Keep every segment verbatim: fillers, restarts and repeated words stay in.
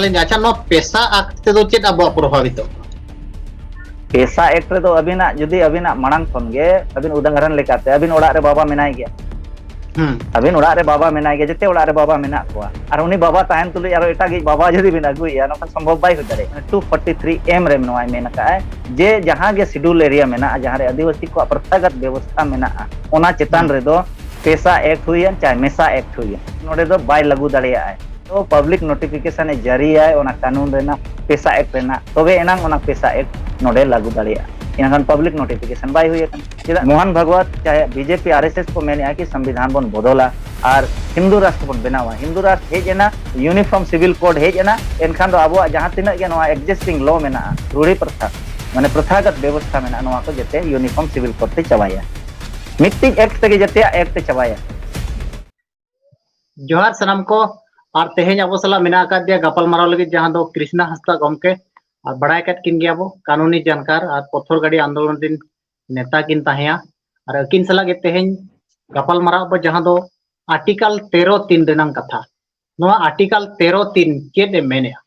ᱞᱟᱹᱭ ᱫᱟ, ᱟᱪᱪᱷᱟ, ᱱᱚᱣᱟ ᱯᱮᱥᱟ ᱟᱠᱴ ᱛᱮᱫᱚ ᱪᱮᱫ ᱟᱵᱚᱣᱟᱜ ᱯᱨᱚᱵᱷᱟᱵᱤᱛᱚᱜ ᱠᱟᱱᱟ? ᱯᱮᱥᱟ ᱮᱠᱴ ᱨᱮᱫᱚ ᱟᱹᱵᱤᱱᱟᱜ, ᱡᱩᱫᱤ ᱟᱹᱵᱤᱱᱟᱜ ᱢᱟᱲᱟᱝ ᱠᱷᱚᱱ ᱜᱮ ᱟᱹᱵᱤᱱ ᱩᱫᱟᱦᱚᱨᱚᱱ ᱞᱮᱠᱟᱛᱮ ᱟᱹᱵᱤᱱ ᱚᱲᱟᱜ ᱨᱮ ᱵᱟᱵᱟ ᱢᱮᱱᱟᱭ ᱜᱮᱭᱟ, ᱦᱩᱸ᱾ ᱟᱹᱵᱤᱱ ᱚᱲᱟᱜ ᱨᱮ ᱵᱟᱵᱟ ᱢᱮᱱᱟᱭ ᱜᱮᱭᱟ, ᱡᱮᱛᱮ ᱚᱲᱟᱜ ᱨᱮ ᱵᱟᱵᱟ ᱢᱮᱱᱟᱜ ᱠᱚᱣᱟ, ᱟᱨ ᱩᱱᱤ ᱵᱟᱵᱟ ᱛᱟᱦᱮᱱ ᱛᱩᱞᱩᱡ ᱟᱨᱚ ᱮᱴᱟᱜᱤᱡ ᱵᱟᱵᱟ ᱡᱩᱫᱤ ᱵᱤᱱ ᱟᱹᱜᱩᱭᱮᱭᱟ, ᱱᱚᱝᱠᱟ ᱥᱚᱢᱵᱷᱚᱵ ᱵᱟᱭ ᱦᱩᱭ ᱫᱟᱲᱮᱭᱟᱜᱼᱟ᱾ ᱴᱩ ᱯᱷᱳᱨᱴᱤ ᱛᱷᱨᱤ ᱮᱢ ᱨᱮ ᱱᱚᱣᱟᱭ ᱢᱮᱱ ᱟᱠᱟᱫᱼᱟᱭ ᱡᱮ ᱡᱟᱦᱟᱸ ᱜᱮ ᱥᱤᱰᱩᱞ ᱮᱨᱤᱭᱟ ᱢᱮᱱᱟᱜᱼᱟ, ᱡᱟᱦᱟᱸ ᱨᱮ ᱟᱹᱫᱤᱵᱟᱹᱥᱤ ᱠᱚᱣᱟᱜ ᱯᱨᱚᱛᱷᱟᱜᱚᱛ ᱵᱮᱵᱚᱥᱛᱷᱟ ᱢᱮᱱᱟᱜᱼᱟ, ᱚᱱᱟ ᱪᱮᱛᱟᱱ ᱦᱩᱸ᱾ ᱨᱮᱫᱚ ᱯᱮᱥᱟ ᱮᱠᱴ ᱦᱩᱭᱮᱱ ᱪᱟᱦᱮ ᱢᱮᱥᱟ ᱮᱠᱴ ᱦᱩᱭᱮᱱ, ᱱᱚᱰᱮ ᱫᱚ ᱵᱟᱭ ᱞᱟᱹᱜᱩ ᱫᱟᱲᱮᱭᱟᱜᱼᱟᱭ᱾ ᱛᱚ ᱯᱟᱵᱽᱞᱤᱠ ᱱᱳᱴᱤᱯᱷᱤᱠᱮᱥᱚᱱ ᱮ ᱡᱟᱹᱨᱤᱭᱟᱭ ᱚᱱᱟ ᱠᱟᱹᱱᱩᱱ ᱨᱮᱱᱟᱜ, ᱯᱮᱥᱟ ᱮᱠᱴ ᱨᱮᱱᱟᱜ, ᱛᱚᱵᱮ ᱮᱱᱟᱝ ᱚᱱᱟ ᱯᱮᱥᱟ ᱮᱠᱴ ᱱᱚᱰᱮ ᱞᱟᱹᱜᱩ ᱫᱟᱲᱮᱭᱟᱜᱼᱟ᱾ ᱤᱱᱟᱹᱠᱷᱟᱱ ᱯᱟᱵᱽᱞᱤᱠ ᱱᱳᱴᱤᱯᱷᱤᱠᱮᱥᱚᱱ ᱵᱟᱭ ᱦᱩᱭ ᱟᱠᱟᱱᱟ᱾ ᱪᱮᱫᱟᱜ ᱢᱳᱦᱚᱱ ᱵᱷᱟᱜᱽᱣᱟᱛ ᱪᱟᱦᱮ ᱵᱤᱡᱮᱯᱤ ᱟᱨ ᱮᱥ ᱮᱥ ᱠᱚ ᱢᱮᱱᱮᱫᱼᱟ ᱠᱤ ᱥᱚᱝᱵᱤᱫᱷᱟᱱ ᱵᱚᱱ ᱵᱚᱫᱚᱞᱟ ᱟᱨ ᱦᱤᱱᱫᱩ ᱨᱟᱥᱴᱨ ᱵᱚᱱ ᱵᱮᱱᱟᱣᱟ᱾ ᱦᱤᱱᱫᱩ ᱨᱟᱥᱴᱨ ᱦᱮᱡ ᱮᱱᱟ, ᱤᱭᱩᱱᱤᱯᱷᱚᱨᱢ ᱥᱤᱵᱤᱞ ᱠᱳᱰ ᱦᱮᱡ ᱮᱱᱟ, ᱮᱱᱠᱷᱟᱱ ᱫᱚ ᱟᱵᱚᱣᱟᱜ ᱡᱟᱦᱟᱸ ᱛᱤᱱᱟᱹᱜ ᱜᱮ ᱱᱚᱣᱟ ᱮᱠᱡᱤᱥᱴᱤᱝ ᱞᱚ ᱢᱮᱱᱟᱜᱼᱟ, ᱨᱩᱲᱤ ᱯᱨᱚᱛᱷᱟ, ᱢᱟᱱᱮ ᱯᱨᱚᱛᱷᱟᱜᱚᱛ ᱵᱮᱵᱚᱥᱛᱷᱟ ᱢᱮᱱᱟᱜᱼᱟ, ᱱᱚᱣᱟ ᱠᱚ ᱡᱚᱛᱚ ᱤᱭᱩᱱᱤᱯᱷᱚᱨᱢ ᱥᱤᱵᱤᱞ ᱠᱳᱰ ᱛᱮ ᱪᱟᱵᱟᱭᱟ᱾ ᱢᱤᱫᱴᱤᱡ ᱮᱠᱴ ᱛᱮᱜᱮ ᱡᱚᱛᱚᱭᱟᱜ ᱮᱠᱴ ᱮ ᱪᱟᱵᱟᱭᱟ᱾ ᱡᱚᱦᱟᱨ ᱥᱟᱱᱟᱢ ᱠᱚ, ᱟᱨ ᱛᱮᱦᱮᱧ ᱟᱵᱚ ᱥᱟᱞᱟᱜ ᱢᱮᱱᱟᱜ ᱟᱠᱟᱫ ᱫᱮᱭᱟ ᱜᱟᱯᱟᱞ ᱢᱟᱨᱟᱣ ᱞᱟᱹᱜᱤᱫ, ᱡᱟᱦᱟᱸ ᱫᱚ ᱠᱨᱤᱥᱱᱟ ᱦᱟᱸᱥᱫᱟ ᱜᱚᱢᱠᱮ, ᱟᱨ ᱵᱟᱲᱟᱭ ᱠᱟᱫ ᱠᱤᱱ ᱜᱮᱭᱟ ᱵᱚ, ᱠᱟᱹᱱᱩᱱᱤ ᱡᱟᱱᱠᱟᱨ ᱟᱨ ᱯᱚᱛᱷᱚᱨ ᱜᱟᱹᱰᱤ ᱟᱱᱫᱳᱞᱚᱱ ᱨᱤᱱ ᱱᱮᱛᱟ ᱠᱤᱱ ᱛᱟᱦᱮᱸᱭᱟ᱾ ᱟᱨ ᱟᱹᱠᱤᱱ ᱥᱟᱞᱟᱜ ᱜᱮ ᱛᱮᱦᱮᱧ ᱜᱟᱯᱟᱞ ᱢᱟᱨᱟᱣ ᱵᱚ, ᱡᱟᱦᱟᱸ ᱫᱚ ᱟᱨᱴᱤᱠᱟᱞ ᱛᱮᱨᱚ ᱛᱤᱱ ᱨᱮᱱᱟᱝ ᱠᱟᱛᱷᱟ᱾ ᱱᱚᱣᱟ ᱟᱨᱴᱤᱠᱟᱞ ᱛᱮᱨᱚ ᱛᱤᱱ ᱪᱮᱫ ᱮ ᱢᱮᱱᱮᱜᱼᱟ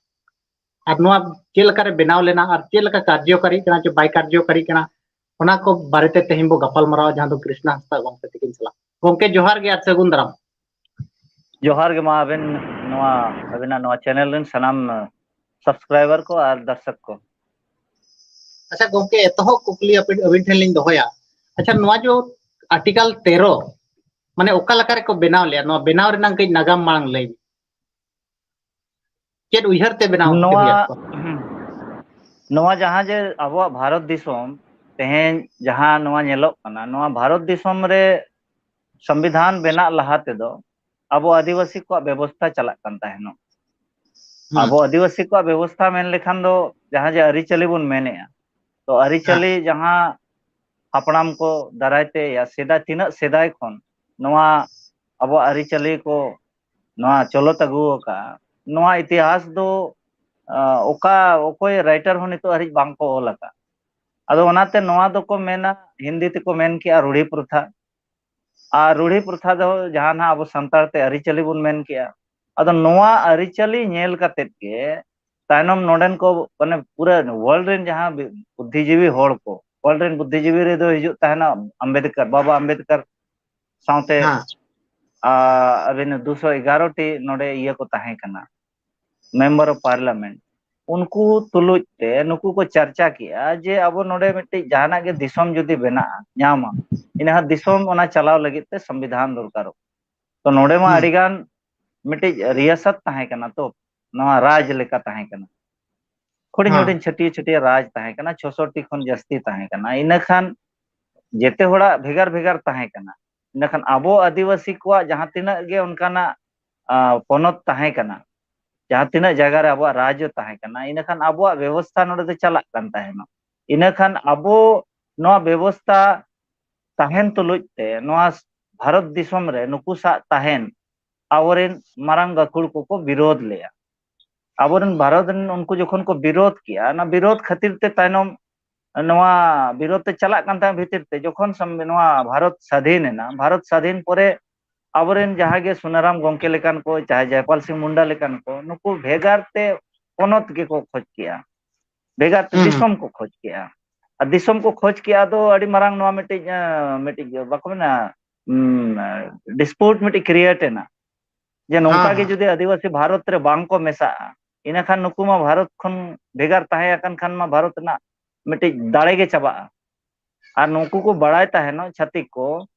ᱟᱨ ᱱᱚᱣᱟ ᱪᱮᱫ ᱞᱮᱠᱟᱨᱮ ᱵᱮᱱᱟᱣ ᱞᱮᱱᱟ ᱟᱨ ᱪᱮᱫ ᱞᱮᱠᱟ ᱠᱟᱨᱡᱚᱠᱟᱨᱤ ᱠᱟᱱᱟ ᱪᱮ ᱵᱟᱭ ᱠᱟᱨᱡᱚᱠᱟᱨᱤ ᱠᱟᱱᱟ, ᱚᱱᱟ ᱠᱚ ᱵᱟᱨᱮᱛᱮ ᱛᱮᱦᱮᱧ ᱵᱚ ᱜᱟᱯᱟᱞ ᱢᱟᱨᱟᱣᱟ, ᱡᱟᱦᱟᱸ ᱫᱚ ᱠᱨᱤᱥᱱᱟ ᱦᱟᱸᱥᱫᱟ ᱜᱚᱢᱠᱮ ᱛᱟᱹᱠᱤᱱ ᱥᱟᱞᱟᱜ᱾ ᱜᱚᱢᱠᱮ, ᱡᱚᱦᱟᱨ ᱜᱮ ᱟᱨ ᱥᱟᱹᱜᱩᱱ ᱫᱟᱨᱟᱢ᱾ ᱡᱚᱦᱟᱨ ᱜᱮ ᱢᱟ ᱟᱵᱮᱱ ᱱᱚᱣᱟ ᱟᱵᱮᱱᱟᱜ ᱱᱚᱣᱟ ᱪᱮᱱᱮᱞ ᱨᱮᱱ ᱥᱟᱱᱟᱢ ᱥᱟᱵᱥᱠᱨᱟᱭᱵᱟᱨ ᱠᱚ ᱟᱨ ᱫᱟᱨᱥᱚᱠ ᱠᱚ᱾ ᱟᱪᱪᱷᱟ ᱜᱚᱢᱠᱮ, ᱮᱛᱚᱦᱚᱵ ᱠᱩᱠᱞᱤ ᱟᱯᱮ, ᱟᱹᱵᱤᱱ ᱴᱷᱮᱱ ᱞᱤᱧ ᱫᱚᱦᱚᱭᱟ᱾ ᱟᱪᱪᱷᱟ, ᱱᱚᱣᱟ ᱡᱚ ᱟᱨᱴᱤᱠᱟᱞ ᱛᱮᱨᱚ, ᱢᱟᱱᱮ ᱚᱠᱟ ᱞᱮᱠᱟ ᱨᱮᱠᱚ ᱵᱮᱱᱟᱣ ᱞᱮᱜᱼᱟ? ᱱᱚᱣᱟ ᱵᱮᱱᱟᱣ ᱨᱮᱱᱟᱝ ᱠᱟᱹᱡ ᱱᱟᱜᱟᱢ ᱢᱟᱲᱟᱝ ᱞᱟᱹᱭ ᱵᱤᱱ᱾ ᱪᱮᱫ ᱩᱭᱦᱟᱹᱨ ᱛᱮ ᱵᱮᱱᱟᱣ ᱦᱩᱭ ᱱᱚᱣᱟ ᱟᱠᱚᱣᱟ? ᱱᱚᱣᱟ ᱡᱟᱦᱟᱸ ᱡᱮ ᱟᱵᱚᱣᱟᱜ ᱵᱷᱟᱨᱚᱛ ᱫᱤᱥᱚᱢ ᱛᱮᱦᱮᱧ ᱡᱟᱦᱟᱸ ᱱᱚᱣᱟ ᱧᱮᱞᱚᱜ ᱠᱟᱱᱟ, ᱱᱚᱣᱟ ᱵᱷᱟᱨᱚᱛ ᱫᱤᱥᱚᱢ ᱨᱮ ᱥᱚᱝᱵᱤᱫᱷᱟᱱ ᱵᱮᱱᱟᱜ ᱞᱟᱦᱟ ᱛᱮᱫᱚ ᱟᱵᱚ ᱟᱹᱫᱤᱵᱟᱹᱥᱤ ᱠᱚᱣᱟᱜ ᱵᱮᱵᱚᱥᱛᱷᱟ ᱪᱟᱞᱟᱜ ᱠᱟᱱ ᱛᱟᱦᱮᱱᱚᱜ᱾ ᱦᱩᱸ᱾ ᱟᱵᱚ ᱟᱹᱫᱤᱵᱟᱹᱥᱤ ᱠᱚᱣᱟᱜ ᱵᱮᱵᱚᱥᱛᱷᱟ ᱢᱮᱱ ᱞᱮᱠᱷᱟᱱ ᱫᱚ ᱡᱟᱦᱟᱸ ᱡᱮ ᱟᱹᱨᱤᱪᱟᱹᱞᱤ ᱵᱚᱱ ᱢᱮᱱᱮᱜᱼᱟ, ᱛᱚ ᱦᱮᱸ᱾ ᱟᱹᱨᱤᱪᱟᱹᱞᱤ ᱡᱟᱦᱟᱸ ᱦᱟᱯᱲᱟᱢ ᱠᱚ ᱫᱟᱨᱟᱭ ᱛᱮ ᱭᱟ ᱥᱮᱫᱟᱭ, ᱛᱤᱱᱟᱹᱜ ᱥᱮᱫᱟᱭ ᱠᱷᱚᱱ ᱱᱚᱣᱟ ᱟᱵᱚᱣᱟᱜ ᱟᱹᱨᱤᱪᱟᱹᱞᱤ ᱠᱚ ᱱᱚᱣᱟ ᱪᱚᱞᱚᱛ ᱟᱹᱜᱩ ᱟᱠᱟᱫᱼᱟ, ᱱᱚᱣᱟ ᱤᱛᱤᱦᱟᱥ ᱫᱚ, ᱟ, ᱚᱠᱟ, ᱚᱠᱚᱭ ᱨᱟᱭᱴᱟᱨ ᱦᱚᱸ ᱱᱤᱛᱚᱜ ᱦᱟᱹᱨᱤᱡ ᱵᱟᱝ ᱠᱚ ᱚᱞ ᱟᱠᱟᱫ᱾ ᱟᱫᱚ ᱚᱱᱟᱛᱮ ᱱᱚᱣᱟ ᱫᱚᱠᱚ ᱢᱮᱱᱟ, ᱦᱤᱱᱫᱤ ᱛᱮᱠᱚ ᱢᱮᱱ ᱠᱮᱜᱼᱟ ᱨᱩᱲᱦᱤ ᱯᱨᱚᱛᱷᱟ᱾ ᱟᱨ ᱨᱩᱲᱦᱤ ᱯᱨᱚᱛᱷᱟ ᱫᱚ ᱡᱟᱦᱟᱸ ᱱᱟᱦᱟᱜ ᱟᱵᱚ ᱥᱟᱱᱛᱟᱲ ᱛᱮ ᱟᱹᱨᱤᱪᱟᱹᱞᱤ ᱵᱚᱱ ᱢᱮᱱ ᱠᱮᱜᱼᱟ, ᱟᱫᱚ ᱱᱚᱣᱟ ᱟᱹᱨᱤᱪᱟᱹᱞᱤ ᱧᱮᱞ ᱠᱟᱛᱮᱫ ᱜᱮ ᱛᱟᱭᱱᱚᱢ ᱱᱚᱰᱮᱱ ᱠᱚ, ᱢᱟᱱᱮ, ᱯᱩᱨᱟᱹ ᱣᱟᱨᱞᱰ ᱨᱮᱱ ᱡᱟᱦᱟᱸ ᱵᱤ-, ᱵᱩᱫᱽᱫᱷᱤᱡᱤᱵᱤ ᱦᱚᱲ ᱠᱚ, ᱣᱟᱨᱞᱰ ᱨᱮᱱ ᱵᱩᱫᱽᱫᱷᱤᱡᱤᱵᱤ ᱨᱮᱫᱚ ᱦᱤᱡᱩᱜ ᱛᱟᱦᱮᱱᱟ ᱟᱢᱵᱮᱫᱠᱟᱨ, ᱵᱟᱵᱟ ᱟᱢᱵᱮᱫᱠᱟᱨ ᱥᱟᱶᱛᱮ, ᱦᱮᱸ᱾ ᱟ, ᱟᱹᱵᱤᱱ ᱫᱩᱥᱚ ᱮᱜᱟᱨᱚ ᱴᱤ ᱱᱚᱰᱮ ᱤᱭᱟᱹ ᱠᱚ ᱛᱟᱦᱮᱸ ᱠᱟᱱᱟ, ᱢᱮᱢᱵᱟᱨ ᱚᱯᱷ ᱯᱟᱨᱞᱟᱢᱮᱱᱴ᱾ ᱩᱱᱠᱩ ᱛᱩᱞᱩᱡ ᱛᱮ ᱱᱩᱠᱩ ᱠᱚ ᱪᱟᱨᱪᱟ ᱠᱮᱜᱼᱟ ᱡᱮ ᱟᱵᱚ ᱱᱚᱰᱮ ᱢᱤᱫᱴᱤᱡ ᱡᱟᱦᱟᱱᱟᱜ ᱜᱮ ᱫᱤᱥᱚᱢ ᱡᱩᱫᱤ ᱵᱮᱱᱟᱜᱼᱟ, ᱧᱟᱢᱟ, ᱤᱱᱟᱹ ᱫᱤᱥᱚᱢ ᱚᱱᱟ ᱪᱟᱞᱟᱣ ᱞᱟᱹᱜᱤᱫ ᱛᱮ ᱥᱚᱝᱵᱤᱫᱷᱟᱱ ᱫᱚᱨᱠᱟᱨᱚᱜ᱾ ᱛᱚ ᱱᱚᱰᱮ ᱢᱟ ᱦᱩᱸ᱾ ᱟᱹᱰᱤ ᱜᱟᱱ ᱢᱤᱫᱴᱤᱡ ᱨᱤᱭᱟᱥᱟᱛ ᱛᱟᱦᱮᱸ ᱠᱟᱱᱟ, ᱛᱚ ᱱᱚᱣᱟ ᱨᱟᱡᱽ ᱞᱮᱠᱟ ᱛᱟᱦᱮᱸ ᱠᱟᱱᱟ, ᱦᱩᱰᱤᱧ ᱦᱮᱸ᱾ ᱦᱩᱰᱤᱧ ᱪᱷᱟᱹᱴᱭᱟᱹ ᱪᱷᱟᱹᱴᱭᱟᱹ ᱨᱟᱡᱽ ᱛᱟᱦᱮᱸ ᱠᱟᱱᱟ, ᱪᱷᱚᱥᱚ ᱴᱤ ᱠᱷᱚᱱ ᱡᱟᱹᱥᱛᱤ ᱛᱟᱦᱮᱸ ᱠᱟᱱᱟ᱾ ᱤᱱᱟᱹ ᱠᱷᱟᱱ ᱡᱮᱛᱮ ᱦᱚᱲᱟᱜ ᱵᱷᱮᱜᱟᱨ ᱵᱷᱮᱜᱟᱨ ᱛᱟᱦᱮᱸ ᱠᱟᱱᱟ᱾ ᱤᱱᱟᱹ ᱠᱷᱟᱱ ᱟᱵᱚ ᱟᱹᱫᱤᱵᱟᱹᱥᱤ ᱠᱚᱣᱟᱜ ᱡᱟᱦᱟᱸ ᱛᱤᱱᱟᱹᱜ ᱜᱮ ᱚᱱᱠᱟᱱᱟᱜ, ᱟ, ᱯᱚᱱᱚᱛ ᱛᱟᱦᱮᱸ ᱠᱟᱱᱟ, ᱡᱟᱦᱟᱸ ᱛᱤᱱᱟᱹᱜ ᱡᱟᱭᱜᱟ ᱨᱮ ᱟᱵᱚᱣᱟᱜ ᱨᱟᱡᱽ ᱛᱟᱦᱮᱸ ᱠᱟᱱᱟ, ᱤᱱᱟᱹ ᱠᱷᱟᱱ ᱟᱵᱚᱣᱟᱜ ᱵᱮᱵᱚᱥᱛᱷᱟ ᱱᱚᱰᱮ ᱫᱚ ᱪᱟᱞᱟᱜ ᱠᱟᱱ ᱛᱟᱦᱮᱱᱟ᱾ ᱤᱱᱟᱹ ᱠᱷᱟᱱ ᱟᱵᱚ ᱱᱚᱣᱟ ᱵᱮᱵᱚᱥᱛᱷᱟ ᱛᱟᱦᱮᱱ ᱛᱩᱞᱩᱡ ᱛᱮ ᱱᱚᱣᱟ ᱵᱷᱟᱨᱚᱛ ᱫᱤᱥᱚᱢ ᱨᱮ ᱱᱩᱠᱩ ᱥᱟᱜ ᱛᱟᱦᱮᱱ ᱟᱵᱚᱨᱮᱱ ᱢᱟᱨᱟᱝ ᱜᱟᱹᱠᱷᱩᱲ ᱠᱚᱠᱚ ᱵᱤᱨᱳᱫ ᱞᱮᱜᱼᱟ᱾ ᱟᱵᱚᱨᱮᱱ ᱵᱷᱟᱨᱚᱛ ᱨᱮᱱ ᱩᱱᱠᱩ ᱡᱚᱠᱷᱚᱱ ᱠᱚ ᱵᱤᱨᱳᱫ ᱠᱮᱜᱼᱟ, ᱚᱱᱟ ᱵᱤᱨᱳᱫ ᱠᱷᱟᱹᱛᱤᱨ ᱛᱮ ᱛᱟᱭᱱᱚᱢ ᱱᱚᱣᱟ ᱵᱤᱨᱳᱫ ᱛᱮ ᱪᱟᱞᱟᱜ ᱠᱟᱱ ᱛᱟᱦᱮᱸ ᱵᱷᱤᱛᱤᱨ ᱛᱮ, ᱡᱚᱠᱷᱚᱱ ᱥᱚᱢ-, ᱱᱚᱣᱟ ᱵᱷᱟᱨᱚᱛ ᱥᱟᱫᱷᱤᱱ ᱮᱱᱟ, ᱵᱷᱟᱨᱚᱛ ᱥᱟᱫᱷᱤᱱ ᱯᱚᱨᱮ ᱟᱵᱚᱨᱮᱱ ᱡᱟᱦᱟᱸᱭ ᱜᱮ ᱥᱩᱱᱟᱨᱟᱢ ᱜᱚᱢᱠᱮ ᱞᱮᱠᱟᱱ ᱠᱚ, ᱪᱟᱦᱮ ᱡᱚᱭᱯᱟᱞ ᱥᱤᱝ ᱢᱩᱱᱰᱟ ᱞᱮᱠᱟᱱ ᱠᱚ, ᱱᱩᱠᱩ ᱵᱷᱮᱜᱟᱨ ᱛᱮ ᱯᱚᱱᱚᱛ ᱜᱮᱠᱚ ᱠᱷᱚᱡᱽ ᱠᱮᱜᱼᱟ, ᱵᱷᱮᱜᱟᱨ ᱛᱮ ᱦᱩᱸ᱾ ᱫᱤᱥᱚᱢ ᱠᱚ ᱠᱷᱚᱡᱽ ᱠᱮᱜᱼᱟ᱾ ᱟᱨ ᱫᱤᱥᱚᱢ ᱠᱚ ᱠᱷᱚᱡᱽ ᱠᱮᱜᱼᱟ ᱫᱚ ᱟᱹᱰᱤ ᱢᱟᱨᱟᱝ ᱱᱚᱣᱟ ᱢᱤᱫᱴᱤᱡ, ᱟᱸ, ᱢᱤᱫᱴᱤᱡ ᱵᱟᱠᱚ ᱢᱮᱱᱟ, ᱩᱸ, ᱰᱤᱥᱯᱩᱴ ᱢᱤᱫᱴᱤᱡ ᱠᱨᱤᱭᱮᱴ ᱮᱱᱟ᱾ ᱡᱮ ᱱᱚᱝᱠᱟ ᱦᱮᱸ, ᱜᱮ ᱦᱮᱸ᱾ ᱡᱩᱫᱤ ᱟᱹᱫᱤᱵᱟᱹᱥᱤ ᱵᱷᱟᱨᱚᱛ ᱨᱮ ᱵᱟᱝ ᱠᱚ ᱢᱮᱥᱟᱜᱼᱟ, ᱤᱱᱟᱹᱠᱷᱟᱱ ᱱᱩᱠᱩ ᱢᱟ ᱵᱷᱟᱨᱚᱛ ᱠᱷᱚᱱ ᱵᱷᱮᱜᱟᱨ ᱛᱟᱦᱮᱸ ᱟᱠᱟᱱ ᱠᱷᱟᱱ ᱢᱟ ᱵᱷᱟᱨᱚᱛ ᱨᱮᱱᱟᱜ ᱢᱤᱫᱴᱤᱡ ᱫᱟᱲᱮ ᱜᱮ ᱪᱟᱵᱟᱜᱼᱟ᱾ ᱟᱨ ᱱᱩᱠᱩ ᱠᱚ ᱵᱟᱲᱟᱭ ᱛᱟᱦᱮᱱᱚᱜ, ᱪᱷᱟᱹᱛᱤᱠ ᱠᱚ,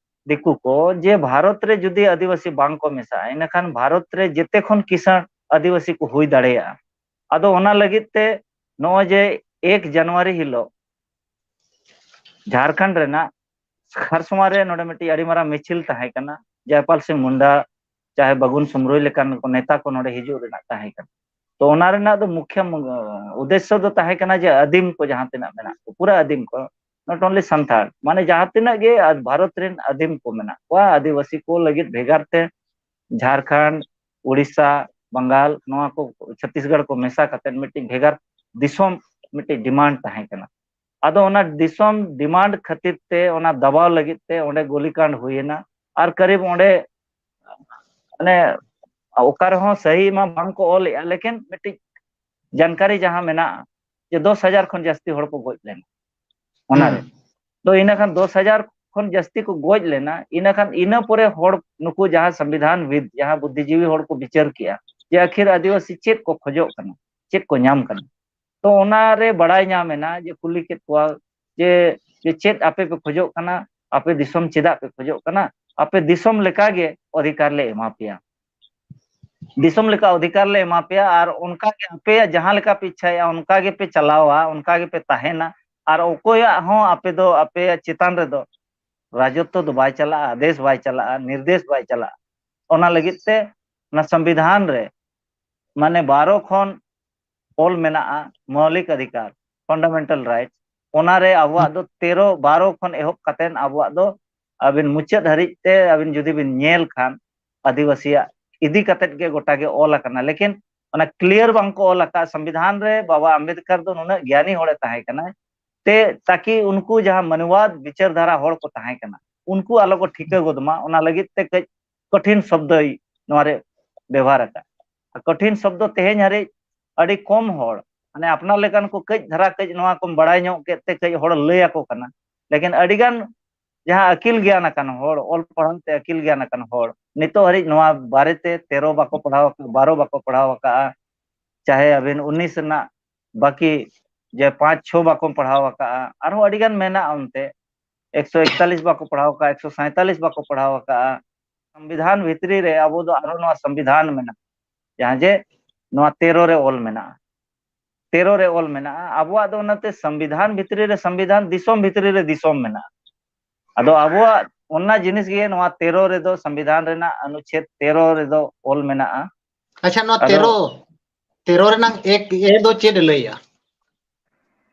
ᱫᱤᱠᱩ ᱠᱚ, ᱡᱮ ᱵᱷᱟᱨᱚᱛ ᱨᱮ ᱡᱩᱫᱤ ᱟᱹᱫᱤᱵᱟᱹᱥᱤ ᱵᱟᱝ ᱠᱚ ᱢᱮᱥᱟᱜᱼᱟ, ᱤᱱᱟᱹᱠᱷᱟᱱ ᱵᱷᱟᱨᱚᱛ ᱨᱮ ᱡᱮᱛᱮ ᱠᱷᱚᱱ ᱠᱤᱥᱟᱹᱬ ᱟᱹᱫᱤᱵᱟᱹᱥᱤ ᱠᱚ ᱦᱩᱭ ᱫᱟᱲᱮᱭᱟᱜᱼᱟ᱾ ᱟᱫᱚ ᱚᱱᱟ ᱞᱟᱹᱜᱤᱫ ᱛᱮ ᱱᱚᱜᱼᱚᱭ ᱡᱮ ᱮᱠ ᱡᱟᱱᱩᱣᱟᱨᱤ ᱦᱤᱞᱳᱜ ᱡᱷᱟᱲᱠᱷᱚᱸᱰ ᱨᱮᱱᱟᱜ ᱠᱷᱟᱨᱥᱚᱣᱟ ᱨᱮ ᱱᱚᱰᱮ ᱢᱤᱫᱴᱤᱡ ᱟᱹᱰᱤ ᱢᱟᱨᱟᱝ ᱢᱤᱪᱷᱤᱞ ᱛᱟᱦᱮᱸ ᱠᱟᱱᱟ, ᱡᱚᱭᱯᱟᱞ ᱥᱤᱝ ᱢᱩᱱᱰᱟ, ᱪᱟᱦᱮ ᱵᱟᱜᱩᱱ ᱥᱩᱢᱨᱩᱭ ᱞᱮᱠᱟᱱ ᱠᱚ ᱱᱮᱛᱟ ᱠᱚ ᱱᱚᱰᱮ ᱦᱤᱡᱩᱜ ᱨᱮᱱᱟᱜ ᱛᱟᱦᱮᱸ ᱠᱟᱱᱟ᱾ ᱛᱚ ᱚᱱᱟ ᱨᱮᱱᱟᱜ ᱫᱚ ᱢᱩᱠᱷᱭᱚ ᱢᱩ-, ᱩᱫᱽᱫᱮᱥᱥᱚ ᱫᱚ ᱛᱟᱦᱮᱸ ᱠᱟᱱᱟ ᱡᱮ ᱟᱹᱫᱤᱢ ᱠᱚ ᱡᱟᱦᱟᱸ ᱛᱤᱱᱟᱹᱜ ᱢᱮᱱᱟᱜ ᱠᱚ, ᱯᱩᱨᱟᱹ ᱟᱹᱫᱤᱢ ᱠᱚ, not only ᱥᱟᱱᱛᱟᱲ, ᱢᱟᱱᱮ ᱡᱟᱦᱟᱸ ᱛᱤᱱᱟᱹᱜ ᱜᱮ ᱟᱨ ᱵᱷᱟᱨᱚᱛ ᱨᱮᱱ ᱟᱹᱫᱤᱢ ᱠᱚ ᱢᱮᱱᱟᱜ ᱠᱚᱣᱟ, ᱟᱹᱫᱤᱵᱟᱹᱥᱤ ᱠᱚ ᱞᱟᱹᱜᱤᱫ ᱵᱷᱮᱜᱟᱨ ᱛᱮ ᱡᱷᱟᱲᱠᱷᱚᱸᱰ, ᱩᱲᱤᱥᱥᱟ, ᱵᱟᱝᱜᱟᱞ, ᱱᱚᱣᱟ ᱠᱚ ᱪᱷᱚᱛᱤᱥᱜᱚᱲ ᱠᱚ ᱢᱮᱥᱟ ᱠᱟᱛᱮ ᱢᱤᱫᱴᱤᱡ ᱵᱷᱮᱜᱟᱨ ᱫᱤᱥᱚᱢ ᱢᱤᱫᱴᱤᱡ ᱰᱤᱢᱟᱱᱰ ᱛᱟᱦᱮᱸ ᱠᱟᱱᱟ᱾ ᱟᱫᱚ ᱚᱱᱟ ᱫᱤᱥᱚᱢ ᱰᱤᱢᱟᱱᱰ ᱠᱷᱟᱹᱛᱤᱨ ᱛᱮ, ᱚᱱᱟ ᱫᱟᱵᱟᱣ ᱞᱟᱹᱜᱤᱫ ᱛᱮ ᱚᱸᱰᱮ ᱜᱩᱞᱤᱠᱟᱱᱰ ᱦᱩᱭᱮᱱᱟ᱾ ᱟᱨ ᱠᱟᱨᱤᱵ ᱚᱸᱰᱮ, ᱢᱟᱱᱮ, ᱚᱠᱟ ᱨᱮᱦᱚᱸ ᱥᱟᱹᱦᱤ ᱢᱟ ᱵᱟᱝ ᱠᱚ ᱚᱞᱮᱜᱼᱟ, ᱞᱮᱠᱤᱱ ᱢᱤᱫᱴᱤᱡ ᱡᱟᱱᱠᱟᱨᱤ ᱡᱟᱦᱟᱸ ᱢᱮᱱᱟᱜᱼᱟ ᱡᱮ ᱫᱚᱥ ᱦᱟᱡᱟᱨ ᱠᱷᱚᱱ ᱡᱟᱹᱥᱛᱤ ᱦᱚᱲ ᱠᱚ ᱜᱚᱡ ᱞᱮᱱᱟ ᱚᱱᱟᱨᱮ᱾ ᱦᱩᱸ᱾ ᱛᱚ ᱤᱱᱟᱹ ᱠᱷᱟᱱ ᱫᱚᱥ ᱦᱟᱡᱟᱨ ᱠᱷᱚᱱ ᱡᱟᱹᱥᱛᱤ ᱠᱚ ᱜᱚᱡ ᱞᱮᱱᱟ, ᱤᱱᱟᱹ ᱠᱷᱟᱱ ᱤᱱᱟᱹ ᱯᱚᱨᱮ ᱦᱚᱲ, ᱱᱩᱠᱩ ᱡᱟᱦᱟᱸ ᱥᱚᱝᱵᱤᱫᱷᱟᱱ ᱵᱤᱫ, ᱡᱟᱦᱟᱸ ᱵᱩᱫᱽᱫᱷᱤᱡᱤᱵᱤ ᱦᱚᱲ ᱠᱚ ᱵᱤᱪᱟᱹᱨ ᱠᱮᱜᱼᱟ ᱡᱮ ᱟᱹᱠᱷᱤᱨ ᱟᱹᱫᱤᱵᱟᱹᱥᱤ ᱪᱮᱫ ᱠᱚ ᱠᱷᱚᱡᱚᱜ ᱠᱟᱱᱟ, ᱪᱮᱫ ᱠᱚ ᱧᱟᱢ ᱠᱟᱱᱟ᱾ ᱛᱚ ᱚᱱᱟᱨᱮ ᱵᱟᱲᱟᱭ ᱧᱟᱢ ᱮᱱᱟ ᱡᱮ ᱠᱩᱞᱤ ᱠᱮᱫ ᱠᱚᱣᱟ ᱡᱮ, ᱡᱮ ᱪᱮᱫ ᱟᱯᱮ ᱯᱮ ᱠᱷᱚᱡᱚᱜ ᱠᱟᱱᱟ, ᱟᱯᱮ ᱫᱤᱥᱚᱢ ᱪᱮᱫᱟᱜ ᱯᱮ ᱠᱷᱚᱡᱚᱜ ᱠᱟᱱᱟ? ᱟᱯᱮ ᱫᱤᱥᱚᱢ ᱞᱮᱠᱟᱜᱮ ᱚᱫᱷᱤᱠᱟᱨ ᱞᱮ ᱮᱢᱟ ᱯᱮᱭᱟ, ᱫᱤᱥᱚᱢ ᱞᱮᱠᱟ ᱚᱫᱷᱤᱠᱟᱨ ᱞᱮ ᱮᱢᱟ ᱯᱮᱭᱟ, ᱟᱨ ᱚᱱᱠᱟᱜᱮ ᱟᱯᱮᱭᱟᱜ ᱡᱟᱦᱟᱸ ᱞᱮᱠᱟ ᱯᱮ ᱤᱪᱪᱷᱟᱭᱟ ᱚᱱᱠᱟ ᱜᱮᱯᱮ ᱪᱟᱞᱟᱣᱟ, ᱚᱱᱠᱟ ᱜᱮᱯᱮ ᱛᱟᱦᱮᱱᱟ, ᱟᱨ ᱚᱠᱚᱭᱟᱜ ᱦᱚᱸ ᱟᱯᱮ ᱫᱚ, ᱟᱯᱮᱭᱟᱜ ᱪᱮᱛᱟᱱ ᱨᱮᱫᱚ ᱨᱟᱡᱚᱛᱛᱚ ᱫᱚ ᱵᱟᱭ ᱪᱟᱞᱟᱜᱼᱟ, ᱟᱫᱮᱥ ᱵᱟᱭ ᱪᱟᱞᱟᱜᱼᱟ, ᱱᱤᱨᱫᱮᱥ ᱵᱟᱭ ᱪᱟᱞᱟᱜᱼᱟ᱾ ᱚᱱᱟ ᱞᱟᱹᱜᱤᱫ ᱛᱮ ᱚᱱᱟ ᱥᱚᱝᱵᱤᱫᱷᱟᱱ ᱨᱮ ᱢᱟᱱᱮ ᱵᱟᱨᱚ ᱠᱷᱚᱱ ᱚᱞ ᱢᱮᱱᱟᱜᱼᱟ ᱢᱳᱣᱞᱤᱠ ᱚᱫᱷᱤᱠᱟᱨ, ᱯᱷᱟᱱᱰᱟᱢᱮᱱᱴᱟᱞ ᱨᱟᱭᱤᱴᱥ, ᱚᱱᱟᱨᱮ ᱟᱵᱚᱣᱟᱜ ᱫᱚ ᱛᱮᱨᱚ, ᱵᱟᱨᱚ ᱠᱷᱚᱱ ᱮᱦᱚᱵ ᱠᱟᱛᱮᱫ ᱟᱵᱚᱣᱟᱜ ᱫᱚ ᱟᱹᱵᱤᱱ ᱢᱩᱪᱟᱹᱫ ᱦᱟᱹᱨᱤᱡ ᱛᱮ ᱟᱹᱵᱤᱱ ᱡᱩᱫᱤ ᱵᱤᱱ ᱧᱮᱞ ᱠᱷᱟᱱ ᱟᱹᱫᱤᱵᱟᱹᱥᱤᱭᱟᱜ ᱤᱫᱤ ᱠᱟᱛᱮᱫ ᱜᱮ ᱜᱚᱴᱟ ᱜᱮ ᱚᱞ ᱟᱠᱟᱱᱟ᱾ ᱞᱮᱠᱤᱱ ᱚᱱᱟ ᱠᱞᱤᱭᱟᱨ ᱵᱟᱝ ᱠᱚ ᱚᱞ ᱟᱠᱟᱫ᱾ ᱥᱚᱝᱵᱤᱫᱷᱟᱱ ᱨᱮ ᱵᱟᱵᱟ ᱟᱢᱵᱮᱫᱠᱟᱨ ᱫᱚ ᱱᱩᱱᱟᱹᱜ ᱜᱮᱭᱟᱱᱤ ᱦᱚᱲᱮ ᱛᱟᱦᱮᱸ ᱠᱟᱱᱟᱭ ᱛᱮ, ᱛᱟᱠᱤ ᱩᱱᱠᱩ ᱡᱟᱦᱟᱸ ᱢᱟᱱᱣᱟᱫ ᱵᱤᱪᱟᱹᱨ ᱫᱷᱟᱨᱟ ᱦᱚᱲ ᱠᱚ ᱛᱟᱦᱮᱸ ᱠᱟᱱᱟ, ᱩᱱᱠᱩ ᱟᱞᱚ ᱠᱚ ᱴᱷᱤᱠᱟᱹ ᱜᱚᱫ ᱢᱟ, ᱚᱱᱟ ᱞᱟᱹᱜᱤᱫ ᱛᱮ ᱠᱟᱹᱡ ᱠᱚᱴᱷᱤᱱ ᱥᱚᱵᱫᱚᱭ ᱱᱚᱣᱟᱨᱮ ᱵᱮᱵᱚᱦᱟᱨ ᱟᱠᱟᱫ᱾ ᱟᱨ ᱠᱚᱴᱷᱤᱱ ᱥᱚᱵᱫᱚ ᱛᱮᱦᱮᱧ ᱦᱟᱹᱨᱤᱡ ᱟᱹᱰᱤ ᱠᱚᱢ ᱦᱚᱲ, ᱢᱟᱱᱮ ᱟᱯᱱᱟᱨ ᱞᱮᱠᱟᱱ ᱠᱚ ᱠᱟᱹᱡ ᱫᱷᱟᱨᱟ ᱠᱟᱹᱡ ᱱᱚᱣᱟ ᱠᱚᱢ ᱵᱟᱲᱟᱭ ᱧᱚᱜ ᱠᱮᱫ ᱛᱮ ᱠᱟᱹᱡ ᱦᱚᱲ ᱞᱟᱹᱭ ᱟᱠᱚ ᱠᱟᱱᱟ᱾ ᱞᱮᱠᱤᱱ ᱟᱹᱰᱤ ᱜᱟᱱ ᱡᱟᱦᱟᱸ ᱟᱹᱠᱤᱞ ᱜᱮᱭᱟᱱ ᱟᱠᱟᱱ ᱦᱚᱲ, ᱚᱞ ᱯᱟᱲᱦᱟᱣ ᱛᱮ ᱟᱹᱠᱤᱞ ᱜᱮᱭᱟᱱ ᱟᱠᱟᱱ ᱦᱚᱲ, ᱱᱤᱛᱚᱜ ᱦᱟᱹᱨᱤᱡ ᱱᱚᱣᱟ ᱵᱟᱨᱮᱛᱮ ᱛᱮᱨᱚ ᱵᱟᱠᱚ ᱯᱟᱲᱦᱟᱣ ᱟᱠᱟᱫ, ᱵᱟᱨᱚ ᱵᱟᱠᱚ ᱯᱟᱲᱦᱟᱣ ᱟᱠᱟᱫᱼᱟ, ᱪᱟᱦᱮ ᱟᱹᱵᱤᱱ ᱩᱱᱤᱥ ᱨᱮᱱᱟᱜ ᱵᱟᱹᱠᱤ ᱡᱮ ᱯᱟᱸᱪ ᱪᱷᱚ ᱵᱟᱠᱚ ᱯᱟᱲᱦᱟᱣ ᱟᱠᱟᱫᱼᱟ, ᱟᱨᱦᱚᱸ ᱟᱹᱰᱤ ᱜᱟᱱ ᱢᱮᱱᱟᱜᱼᱟ ᱚᱱᱛᱮ, ᱮᱠᱥᱚ ᱮᱠᱛᱟᱞᱤᱥ ᱵᱟᱠᱚ ᱯᱟᱲᱦᱟᱣ ᱟᱠᱟᱫᱼᱟ, ᱮᱠᱥᱚ ᱥᱟᱸᱭᱛᱟᱞᱤᱥ ᱵᱟᱠᱚ ᱯᱟᱲᱦᱟᱣ ᱟᱠᱟᱫᱼᱟ᱾ ᱥᱚᱝᱵᱤᱫᱷᱟᱱ ᱵᱷᱤᱛᱨᱤ ᱨᱮ ᱟᱵᱚ ᱫᱚ ᱟᱨᱦᱚᱸ ᱱᱚᱣᱟ ᱥᱚᱝᱵᱤᱫᱷᱟᱱ ᱢᱮᱱᱟᱜᱼᱟ, ᱡᱟᱦᱟᱸ ᱡᱮ ᱱᱚᱣᱟ ᱛᱮᱨᱚ ᱨᱮ ᱚᱞ ᱢᱮᱱᱟᱜᱼᱟ, ᱛᱮᱨᱚ ᱨᱮ ᱚᱞ ᱢᱮᱱᱟᱜᱼᱟ᱾ ᱟᱵᱚᱣᱟᱜ ᱫᱚ ᱚᱱᱟᱛᱮ ᱥᱚᱝᱵᱤᱫᱷᱟᱱ ᱵᱷᱤᱛᱨᱤ ᱨᱮ ᱥᱚᱝᱵᱤᱫᱷᱟᱱ, ᱫᱤᱥᱚᱢ ᱵᱷᱤᱛᱨᱤ ᱨᱮ ᱫᱤᱥᱚᱢ ᱢᱮᱱᱟᱜᱼᱟ᱾ ᱟᱫᱚ ᱟᱵᱚᱣᱟᱜ ᱚᱱᱟ ᱡᱤᱱᱤᱥ ᱜᱮ ᱱᱚᱣᱟ ᱛᱮᱨᱚ ᱨᱮᱫᱚ, ᱥᱚᱝᱵᱤᱫᱷᱟᱱ ᱨᱮᱱᱟᱜ ᱚᱱᱩᱪᱷᱮᱫ ᱛᱮᱨᱚ ᱨᱮᱫᱚ ᱚᱞ ᱢᱮᱱᱟᱜᱼᱟ᱾ ᱟᱪᱪᱷᱟ, ᱱᱚᱣᱟ ᱟᱫᱚ ᱛᱮᱨᱚ, ᱛᱮᱨᱚ ᱨᱮᱱᱟᱝ ᱮᱠ ᱮ ᱫᱚ ᱪᱮᱫ ᱮ ᱞᱟᱹᱭᱟ?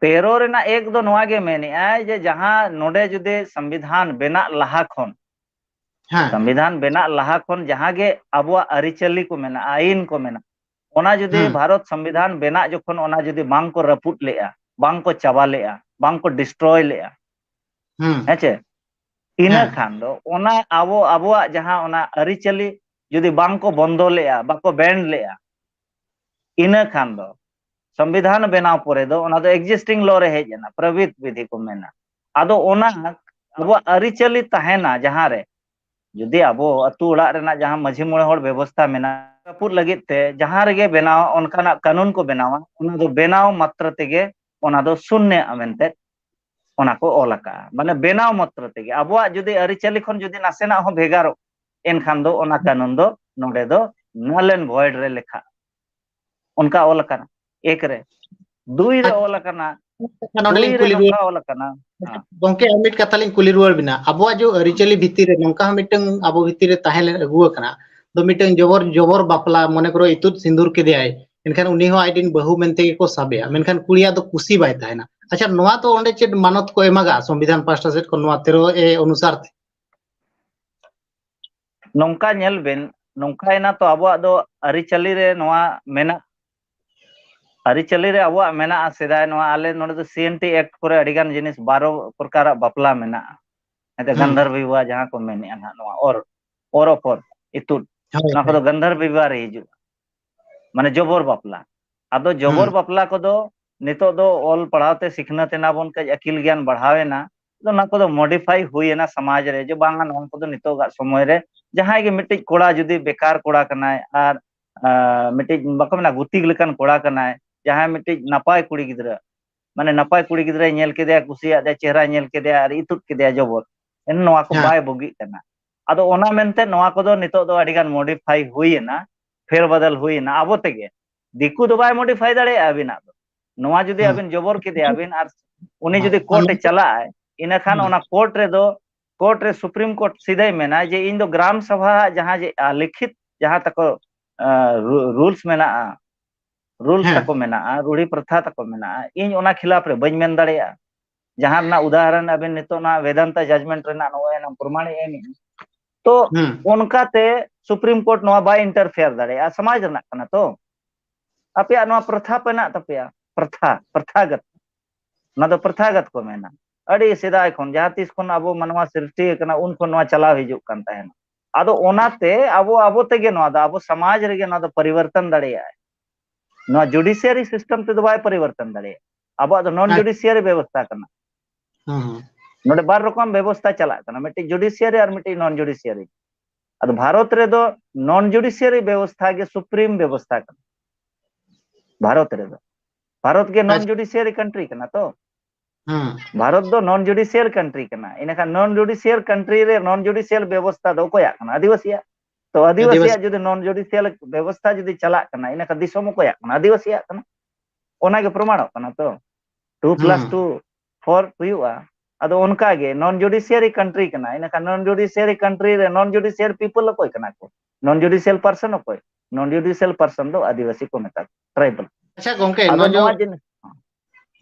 ᱛᱮᱨᱚ ᱨᱮᱱᱟᱜ ᱮᱠ ᱫᱚ ᱱᱚᱣᱟ ᱜᱮ ᱢᱮᱱᱮᱜᱼᱟᱭ ᱡᱮ ᱡᱟᱦᱟᱸ ᱱᱚᱰᱮ ᱡᱩᱫᱤ ᱥᱚᱝᱵᱤᱫᱷᱟᱱ ᱵᱮᱱᱟᱜ ᱞᱟᱦᱟ ᱠᱷᱚᱱ, ᱦᱮᱸ᱾ ᱥᱚᱝᱵᱤᱫᱷᱟᱱ ᱵᱮᱱᱟᱜ ᱞᱟᱦᱟ ᱠᱷᱚᱱ ᱡᱟᱦᱟᱸ ᱜᱮ ᱟᱵᱚᱣᱟᱜ ᱟᱹᱨᱤᱪᱟᱹᱞᱤ ᱠᱚ ᱢᱮᱱᱟᱜᱼᱟ, ᱟᱹᱭᱤᱱ ᱠᱚ ᱢᱮᱱᱟᱜᱼᱟ, ᱚᱱᱟ ᱡᱩᱫᱤ ᱦᱩᱸ᱾ ᱵᱷᱟᱨᱚᱛ ᱥᱚᱝᱵᱤᱫᱷᱟᱱ ᱵᱮᱱᱟᱜ ᱡᱚᱠᱷᱚᱱ ᱚᱱᱟ ᱡᱩᱫᱤ ᱵᱟᱝ ᱠᱚ ᱨᱟᱹᱯᱩᱫ ᱞᱮᱜᱼᱟ, ᱵᱟᱝ ᱠᱚ ᱪᱟᱵᱟ ᱞᱮᱜᱼᱟ, ᱵᱟᱝ ᱠᱚ ᱰᱤᱥᱴᱨᱚᱭ ᱞᱮᱜᱼᱟ, ᱦᱩᱸ᱾ ᱦᱮᱸ ᱪᱮ? ᱤᱱᱟᱹ ᱦᱮᱸ᱾ ᱠᱷᱟᱱ ᱫᱚ ᱚᱱᱟ ᱟᱵᱚ, ᱟᱵᱚᱣᱟᱜ ᱡᱟᱦᱟᱸ ᱚᱱᱟ ᱟᱹᱨᱤᱪᱟᱹᱞᱤ ᱡᱩᱫᱤ ᱵᱟᱝ ᱠᱚ ᱵᱚᱱᱫᱚ ᱞᱮᱜᱼᱟ, ᱵᱟᱠᱚ ᱵᱮᱱᱰ ᱞᱮᱜᱼᱟ, ᱤᱱᱟᱹ ᱠᱷᱟᱱ ᱫᱚ ᱥᱚᱝᱵᱤᱫᱷᱟᱱ ᱵᱮᱱᱟᱣ ᱯᱚᱨᱮ ᱫᱚ ᱚᱱᱟ ᱫᱚ existing law ᱨᱮ ᱦᱮᱡ ᱮᱱᱟ, ᱯᱨᱚᱵᱤᱛ ᱵᱤᱫᱷᱤ ᱠᱚ ᱢᱮᱱᱟ᱾ ᱟᱫᱚ ᱚᱱᱟ ᱟᱵᱚᱣᱟᱜ ᱟᱹᱨᱤᱪᱟᱹᱞᱤ ᱛᱟᱦᱮᱱᱟ ᱡᱟᱦᱟᱸ ᱨᱮ, ᱡᱩᱫᱤ ᱟᱵᱚ ᱟᱹᱛᱩ ᱚᱲᱟᱜ ᱨᱮᱱᱟᱜ ᱡᱟᱦᱟᱸ ᱢᱟᱹᱡᱷᱤ ᱢᱚᱬᱮ ᱦᱚᱲ ᱵᱮᱵᱚᱥᱛᱟ ᱢᱮᱱᱟᱜᱼᱟ, ᱨᱟᱹᱯᱩᱫ ᱞᱟᱹᱜᱤᱫ ᱛᱮ ᱡᱟᱦᱟᱸ ᱨᱮᱜᱮ ᱵᱮᱱᱟᱣ, ᱚᱱᱠᱟᱱᱟᱜ ᱠᱟᱹᱱᱩᱱ ᱠᱚ ᱵᱮᱱᱟᱣᱟ, ᱚᱱᱟ ᱫᱚ ᱵᱮᱱᱟᱣ ᱢᱟᱛᱨᱚ ᱛᱮᱜᱮ ᱚᱱᱟ ᱫᱚ ᱥᱩᱱᱱᱟᱹᱜᱼᱟ ᱢᱮᱱᱛᱮ ᱚᱱᱟ ᱠᱚ ᱚᱞ ᱟᱠᱟᱜᱼᱟ᱾ ᱢᱟᱱᱮ ᱵᱮᱱᱟᱣ ᱢᱟᱛᱨᱚ ᱛᱮᱜᱮ ᱟᱵᱚᱣᱟᱜ ᱡᱩᱫᱤ ᱟᱹᱨᱤᱪᱟᱹᱞᱤ ᱠᱷᱚᱱ ᱡᱩᱫᱤ ᱱᱟᱥᱮᱱᱟᱜ ᱦᱚᱸ ᱵᱷᱮᱜᱟᱨᱚᱜ, ᱮᱱᱠᱷᱟᱱ ᱫᱚ ᱚᱱᱟ ᱠᱟᱹᱱᱩᱱ ᱫᱚ ᱱᱚᱰᱮ ᱫᱚ null and void ᱨᱮ ᱞᱮᱠᱷᱟᱜᱼᱟ᱾ ᱚᱱᱠᱟ ᱚᱞ ᱟᱠᱟᱱᱟ ᱮᱠ ᱨᱮ᱾ ᱫᱩᱭ ᱨᱮ ᱟᱪᱪᱷᱟ, ᱚᱞ ᱟᱠᱟᱱᱟ, ᱱᱚᱰᱮ ᱫᱩᱭ ᱞᱤᱧ ᱨᱮ ᱠᱩᱞᱤ ᱨᱩᱣᱟᱹᱲ᱾ ᱱᱚᱝᱠᱟ ᱚᱞ ᱟᱠᱟᱱᱟ᱾ ᱦᱮᱸ᱾ ᱜᱚᱝᱠᱮ, ᱟᱨ ᱢᱤᱫ ᱠᱟᱛᱷᱟ ᱞᱤᱧ ᱠᱩᱞᱤ ᱨᱩᱣᱟᱹᱲ ᱵᱤᱱᱟ, ᱟᱵᱚᱣᱟᱜ ᱡᱮ ᱟᱹᱨᱤᱪᱟᱹᱞᱤ ᱵᱷᱤᱛᱤᱨ ᱨᱮ ᱱᱚᱝᱠᱟ ᱦᱚᱸ ᱢᱤᱫᱴᱟᱝ ᱟᱵᱚ ᱵᱷᱤᱛᱤᱨ ᱨᱮ ᱛᱟᱦᱮᱸ ᱞᱮᱱ, ᱟᱹᱜᱩ ᱟᱠᱟᱱᱟ, ᱫᱚ ᱢᱤᱫᱴᱟᱝ ᱡᱚᱵᱚᱨ, ᱡᱚᱵᱚᱨ ᱵᱟᱯᱞᱟ, ᱢᱚᱱᱮ ᱠᱚᱨᱚ ᱤᱛᱩᱫ ᱥᱤᱸᱫᱩᱨ ᱠᱮᱫᱮᱭᱟᱭ, ᱮᱱᱠᱷᱟᱱ ᱩᱱᱤ ᱦᱚᱸ ᱟᱡ ᱨᱮᱱ ᱵᱟᱹᱦᱩ ᱢᱮᱱᱛᱮ ᱜᱮᱠᱚ ᱥᱟᱵᱮᱭᱟ, ᱢᱮᱱᱠᱷᱟᱱ ᱠᱩᱲᱤᱭᱟᱜ ᱫᱚ ᱠᱩᱥᱤ ᱵᱟᱭ ᱛᱟᱦᱮᱱᱟ᱾ ᱟᱪᱪᱷᱟ, ᱱᱚᱣᱟ ᱫᱚ ᱚᱸᱰᱮ ᱪᱮᱫ ᱢᱟᱱᱚᱛ ᱠᱚ ᱮᱢᱟᱜᱟ ᱥᱚᱝᱵᱤᱫᱷᱟᱱ ᱯᱟᱦᱴᱟ ᱥᱮᱫ ᱠᱷᱚᱱ ᱱᱚᱣᱟ ᱛᱮᱨᱚ ᱮ ᱚᱱᱩᱥᱟᱨ ᱛᱮ? ᱱᱚᱝᱠᱟ ᱧᱮᱞ ᱵᱤᱱ, ᱱᱚᱝᱠᱟᱭᱮᱱᱟ ᱛᱚ, ᱟᱵᱚᱣᱟᱜ ᱫᱚ ᱟᱹᱨᱤᱪᱟᱹᱞᱤ ᱨᱮ ᱱᱚᱣᱟ ᱢᱮᱱᱟᱜ, ᱟᱹᱨᱤᱪᱟᱹᱞᱤ ᱨᱮ ᱟᱵᱚᱣᱟᱜ ᱢᱮᱱᱟᱜᱼᱟ᱾ ᱥᱮᱫᱟᱭ ᱱᱚᱣᱟ ᱟᱞᱮ ᱱᱚᱰᱮ ᱫᱚ C N T Act ᱠᱚᱨᱮ ᱟᱹᱰᱤ ᱜᱟᱱ ᱡᱤᱱᱤᱥ ᱵᱟᱨᱚ ᱯᱨᱚᱠᱟᱨᱟᱜ ᱵᱟᱯᱞᱟ ᱢᱮᱱᱟᱜᱼᱟ᱾ ᱮᱱᱛᱮ ᱦᱩᱸ᱾ ᱜᱟᱱᱫᱷᱟᱨ ᱵᱤᱵᱟᱦ ᱡᱟᱦᱟᱸ ᱠᱚ ᱢᱮᱱᱮᱜᱼᱟ ᱱᱟᱦᱟᱜ, ᱱᱚᱣᱟ ᱚᱨ, ᱚᱨ ᱚᱯᱚᱨ ᱤᱛᱩᱫ, ᱦᱳᱭ, ᱱᱚᱣᱟ ᱠᱚᱫᱚ ᱦᱳᱭ᱾ ᱜᱟᱱᱫᱷᱟᱨ ᱵᱤᱵᱟᱦ ᱨᱮ ᱦᱤᱡᱩᱜᱼᱟ, ᱢᱟᱱᱮ ᱡᱚᱵᱚᱨ ᱵᱟᱯᱞᱟ᱾ ᱟᱫᱚ ᱡᱚᱵᱚᱨ ᱦᱩᱸ᱾ ᱵᱟᱯᱞᱟ ᱠᱚᱫᱚ ᱱᱤᱛᱚᱜ ᱫᱚ ᱚᱞ ᱯᱟᱲᱦᱟᱣ ᱛᱮ ᱥᱤᱠᱷᱱᱟᱹᱛ ᱮᱱᱟ ᱵᱚᱱ, ᱠᱟᱹᱡ ᱟᱹᱠᱤᱞ ᱜᱮᱭᱟᱱ ᱵᱟᱲᱦᱟᱣ ᱮᱱᱟ, ᱟᱫᱚ ᱚᱱᱟ ᱠᱚᱫᱚ modify ᱦᱩᱭ ᱮᱱᱟ ᱥᱚᱢᱟᱡᱽ ᱨᱮ, ᱡᱮ ᱵᱟᱝᱟ ᱱᱚᱣᱟ ᱠᱚᱫᱚ ᱱᱤᱛᱚᱜᱟᱜ ᱥᱚᱢᱚᱭ ᱨᱮ ᱡᱟᱦᱟᱸᱭ ᱜᱮ ᱢᱤᱫᱴᱤᱡ ᱠᱚᱲᱟ ᱡᱩᱫᱤ ᱵᱮᱠᱟᱨ ᱠᱚᱲᱟ ᱠᱟᱱᱟᱭ ᱟᱨ, ᱟᱸ, ᱢᱤᱫᱴᱤᱡ ᱵᱟᱠᱚ ᱢᱮᱱᱟ ᱜᱩᱛᱤ ᱞᱮᱠᱟᱱ ᱠᱚᱲᱟ ᱠᱟᱱᱟᱭ, ᱡᱟᱦᱟᱸᱭ ᱢᱤᱫᱴᱤᱡ ᱱᱟᱯᱟᱭ ᱠᱩᱲᱤ ᱜᱤᱫᱽᱨᱟᱹ, ᱢᱟᱱᱮ ᱱᱟᱯᱟᱭ ᱠᱩᱲᱤ ᱜᱤᱫᱽᱨᱟᱹᱭ ᱧᱮᱞ ᱠᱮᱫᱮᱭᱟ, ᱠᱩᱥᱤᱭᱟᱜ ᱫᱮᱭᱟ, ᱪᱮᱦᱨᱟᱭ ᱧᱮᱞ ᱠᱮᱫᱮᱭᱟ ᱟᱨ ᱤᱛᱩᱫ ᱠᱮᱫᱮᱭᱟ ᱡᱚᱵᱚᱨ, ᱮᱱ ᱱᱚᱣᱟ ᱠᱚ ᱦᱮᱸ᱾ ᱵᱟᱭ ᱵᱩᱜᱤᱜ ᱠᱟᱱᱟ᱾ ᱟᱫᱚ ᱚᱱᱟ ᱢᱮᱱᱛᱮ ᱱᱚᱣᱟ ᱠᱚᱫᱚ ᱱᱤᱛᱚᱜ ᱫᱚ ᱟᱹᱰᱤ ᱜᱟᱱ modify ᱦᱩᱭ ᱮᱱᱟ, ᱯᱷᱮᱨ ᱵᱚᱫᱚᱞ ᱦᱩᱭ ᱮᱱᱟ ᱟᱵᱚ ᱛᱮᱜᱮ᱾ ᱫᱤᱠᱩ ᱫᱚ ᱵᱟᱭ modify ᱫᱟᱲᱮᱭᱟᱜᱼᱟ ᱟᱹᱵᱤᱱᱟᱜ ᱫᱚ᱾ ᱱᱚᱣᱟ ᱡᱩᱫᱤ ᱦᱩᱸ᱾ ᱟᱹᱵᱤᱱ ᱡᱚᱵᱚᱨ ᱠᱮᱫᱮᱭᱟ ᱵᱤᱱ ᱟᱨ ᱩᱱᱤ ᱡᱩᱫᱤ ᱦᱩᱸ᱾ ᱠᱳᱨᱴ ᱮ ᱪᱟᱞᱟᱜᱼᱟᱭ, ᱤᱱᱟᱹ ᱠᱷᱟᱱ ᱦᱩᱸ᱾ ᱚᱱᱟ ᱠᱳᱨᱴ ᱨᱮᱫᱚ, ᱠᱳᱨᱴ ᱨᱮ, ᱥᱩᱯᱨᱤᱢ ᱠᱳᱨᱴ ᱥᱤᱫᱷᱟᱹᱭ ᱢᱮᱱᱟ ᱡᱮ ᱤᱧ ᱫᱚ ᱜᱨᱟᱢ ᱥᱟᱵᱷᱟ ᱡᱟᱦᱟᱸ ᱡᱮ, ᱟ, ᱞᱤᱠᱷᱤᱛ ᱡᱟᱦᱟᱸ ᱛᱟᱠᱚ, ᱟ, ᱨᱩ-, ᱨᱩᱞᱥ ᱢᱮᱱᱟᱜᱼᱟ, ᱨᱩᱞᱥ ᱦᱮᱸ᱾ ᱛᱟᱠᱚ ᱢᱮᱱᱟᱜᱼᱟ, ᱨᱩᱲᱤ ᱯᱨᱚᱛᱷᱟ ᱛᱟᱠᱚ ᱢᱮᱱᱟᱜᱼᱟ, ᱤᱧ ᱚᱱᱟ ᱠᱷᱤᱞᱟᱯ ᱨᱮ ᱵᱟᱹᱧ ᱢᱮᱱ ᱫᱟᱲᱮᱭᱟᱜᱼᱟ᱾ ᱡᱟᱦᱟᱸ ᱨᱮᱱᱟᱜ ᱩᱫᱟᱦᱚᱨᱚᱱ ᱟᱵᱤᱱ ᱱᱤᱛᱚᱜ ᱱᱚᱣᱟ ᱵᱮᱫᱟᱱᱛᱟ judgment ᱨᱮᱱᱟᱜ ᱱᱚᱜᱼᱚᱭ ᱚᱱᱟ ᱯᱨᱚᱢᱟᱬ ᱮ ᱮᱢᱮᱜᱼᱟ᱾ ᱛᱚ ᱦᱩᱸ᱾ ᱚᱱᱠᱟᱛᱮ ᱥᱩᱯᱨᱤᱢ ᱠᱳᱨᱴ ᱱᱚᱣᱟ ᱵᱟᱭ interfere ᱫᱟᱲᱮᱭᱟᱜᱼᱟ, ᱥᱚᱢᱟᱡᱽ ᱨᱮᱱᱟᱜ ᱠᱟᱱᱟ ᱛᱚ᱾ ᱟᱯᱮᱭᱟᱜ ᱱᱚᱣᱟ ᱯᱨᱚᱛᱷᱟ ᱢᱮᱱᱟᱜ ᱛᱟᱯᱮᱭᱟ, ᱯᱨᱚᱛᱷᱟ, ᱯᱨᱚᱛᱷᱟᱜᱚᱛ᱾ ᱚᱱᱟ ᱫᱚ ᱯᱨᱚᱛᱷᱟᱜᱚᱛ ᱠᱚ ᱢᱮᱱᱟ᱾ ᱟᱹᱰᱤ ᱥᱮᱫᱟᱭ ᱠᱷᱚᱱ, ᱡᱟᱦᱟᱸ ᱛᱤᱥ ᱠᱷᱚᱱ ᱟᱵᱚ ᱢᱟᱱᱣᱟ ᱥᱨᱤᱥᱴᱤ ᱟᱠᱟᱱᱟ, ᱩᱱ ᱠᱷᱚᱱ ᱱᱚᱣᱟ ᱪᱟᱞᱟᱣ ᱦᱤᱡᱩᱜ ᱠᱟᱱ ᱛᱟᱦᱮᱱᱟ᱾ ᱟᱫᱚ ᱚᱱᱟᱛᱮ ᱟᱵᱚ, ᱟᱵᱚ ᱛᱮᱜᱮ ᱱᱚᱣᱟ ᱫᱚ, ᱟᱵᱚ ᱥᱚᱢᱟᱡᱽ ᱨᱮᱜᱮ ᱱᱚᱣᱟ ᱫᱚ ᱯᱚᱨᱤᱵᱚᱨᱛᱚᱱ ᱫᱟᱲᱮᱭᱟᱜᱼᱟᱭ᱾ ᱱᱚᱣᱟ ᱡᱩᱰᱤᱥᱤᱭᱟᱨᱤ ᱥᱤᱥᱴᱮᱢ ᱛᱮᱫᱚ ᱵᱟᱭ ᱯᱚᱨᱤᱵᱚᱨᱛᱚᱱ ᱫᱟᱲᱮᱭᱟᱜᱼᱟ᱾ ᱟᱵᱚᱣᱟᱜ ᱫᱚ ᱱᱚᱱ ᱟᱪᱪᱷᱟ᱾ ᱡᱩᱰᱤᱥᱤᱭᱟᱨᱤ ᱵᱮᱵᱚᱥᱛᱷᱟ ᱠᱟᱱᱟ᱾ ᱦᱩᱸ, ᱦᱩᱸ᱾ ᱱᱚᱰᱮ ᱵᱟᱨ ᱨᱚᱠᱚᱢ ᱵᱮᱵᱚᱥᱛᱷᱟ ᱪᱟᱞᱟᱜ ᱠᱟᱱᱟ, ᱢᱤᱫᱴᱤᱡ ᱡᱩᱰᱤᱥᱤᱭᱟᱨᱤ ᱟᱨ ᱢᱤᱫᱴᱤᱡ ᱱᱚᱱ ᱡᱩᱰᱤᱥᱤᱭᱟᱨᱤ᱾ ᱟᱫᱚ ᱵᱷᱟᱨᱚᱛ ᱨᱮᱫᱚ ᱱᱚᱱ ᱡᱩᱰᱤᱥᱤᱭᱟᱨᱤ ᱵᱮᱵᱚᱥᱛᱷᱟ ᱜᱮ ᱥᱩᱯᱨᱤᱢ ᱵᱮᱵᱚᱥᱛᱷᱟ ᱠᱟᱱᱟ ᱵᱷᱟᱨᱚᱛ ᱨᱮᱫᱚ᱾ ᱵᱷᱟᱨᱚᱛ ᱜᱮ ᱱᱚᱱ ᱟᱪᱪᱷᱟ᱾ ᱡᱩᱰᱤᱥᱤᱭᱟᱨᱤ ᱠᱟᱱᱴᱨᱤ ᱠᱟᱱᱟ ᱛᱚ᱾ ᱦᱩᱸ᱾ ᱵᱷᱟᱨᱚᱛ ᱫᱚ ᱱᱚᱱ ᱡᱩᱰᱤᱥᱤᱭᱟᱞ ᱠᱟᱱᱴᱨᱤ ᱠᱟᱱᱟ᱾ ᱤᱱᱟᱹᱠᱷᱟᱱ ᱱᱚᱱ ᱡᱩᱰᱤᱥᱤᱭᱟᱞ ᱠᱟᱱᱴᱨᱤ ᱨᱮ ᱱᱚᱱ ᱡᱩᱰᱤᱥᱤᱭᱟᱞ ᱵᱮᱵᱚᱥᱛᱷᱟ ᱫᱚ ᱚᱠᱚᱭᱟᱜ ᱠᱟᱱᱟ? ᱟᱹᱫᱤᱵᱟᱹᱥᱤᱭᱟᱜ᱾ ᱛᱚ ᱟᱹᱫᱤᱵᱟᱹᱥᱤᱭᱟᱜ ᱟᱹᱫᱤᱵᱟᱹᱥᱤ᱾ ᱡᱩᱫᱤ ᱱᱚᱱ ᱡᱩᱰᱤᱥᱤᱭᱟᱞ ᱵᱮᱵᱚᱥᱛᱷᱟ ᱡᱩᱫᱤ ᱪᱟᱞᱟᱜ ᱠᱟᱱᱟ, ᱤᱱᱟᱹᱠᱷᱟᱱ ᱫᱤᱥᱚᱢ ᱚᱠᱚᱭᱟᱜ ᱠᱟᱱᱟ? ᱟᱹᱫᱤᱵᱟᱹᱥᱤᱭᱟᱜ ᱠᱟᱱᱟ᱾ ᱚᱱᱟᱜᱮ ᱯᱨᱚᱢᱟᱬᱚᱜ ᱠᱟᱱᱟ ᱛᱚ᱾ ᱴᱩ ᱯᱞᱟᱥ ᱦᱩᱸ᱾ ᱴᱩ ᱯᱷᱳᱨ ᱦᱩᱭᱩᱜᱼᱟ᱾ ᱟᱫᱚ ᱚᱱᱠᱟᱜᱮ ᱱᱚᱱ ᱡᱩᱰᱤᱥᱤᱭᱟᱨᱤ ᱠᱟᱱᱴᱨᱤ ᱠᱟᱱᱟ᱾ ᱤᱱᱟᱹᱠᱷᱟᱱ ᱱᱚᱱ ᱡᱩᱰᱤᱥᱤᱭᱟᱨᱤ ᱠᱟᱱᱴᱨᱤ ᱨᱮ ᱱᱚᱱ ᱡᱩᱰᱤᱥᱤᱭᱟᱞ ᱯᱤᱯᱚᱞ ᱚᱠᱚᱭ ᱠᱟᱱᱟ ᱠᱚ? ᱱᱚᱱ ᱡᱩᱰᱤᱥᱤᱭᱟᱞ ᱯᱟᱨᱥᱚᱱ ᱚᱠᱚᱭ? ᱱᱚᱱ ᱡᱩᱰᱤᱥᱤᱭᱟᱞ ᱯᱟᱨᱥᱚᱱ ᱫᱚ ᱟᱹᱫᱤᱵᱟᱹᱥᱤ ᱠᱚ ᱢᱮᱛᱟ ᱠᱚᱣᱟ, ᱴᱨᱟᱭᱵᱟᱞ᱾ ᱟᱪᱪᱷᱟ ᱜᱚᱝᱠᱮ, ᱟᱫᱚ ᱱᱚᱣᱟ ᱡᱮ ᱱᱚᱣᱟ ᱡᱤᱱᱤᱥ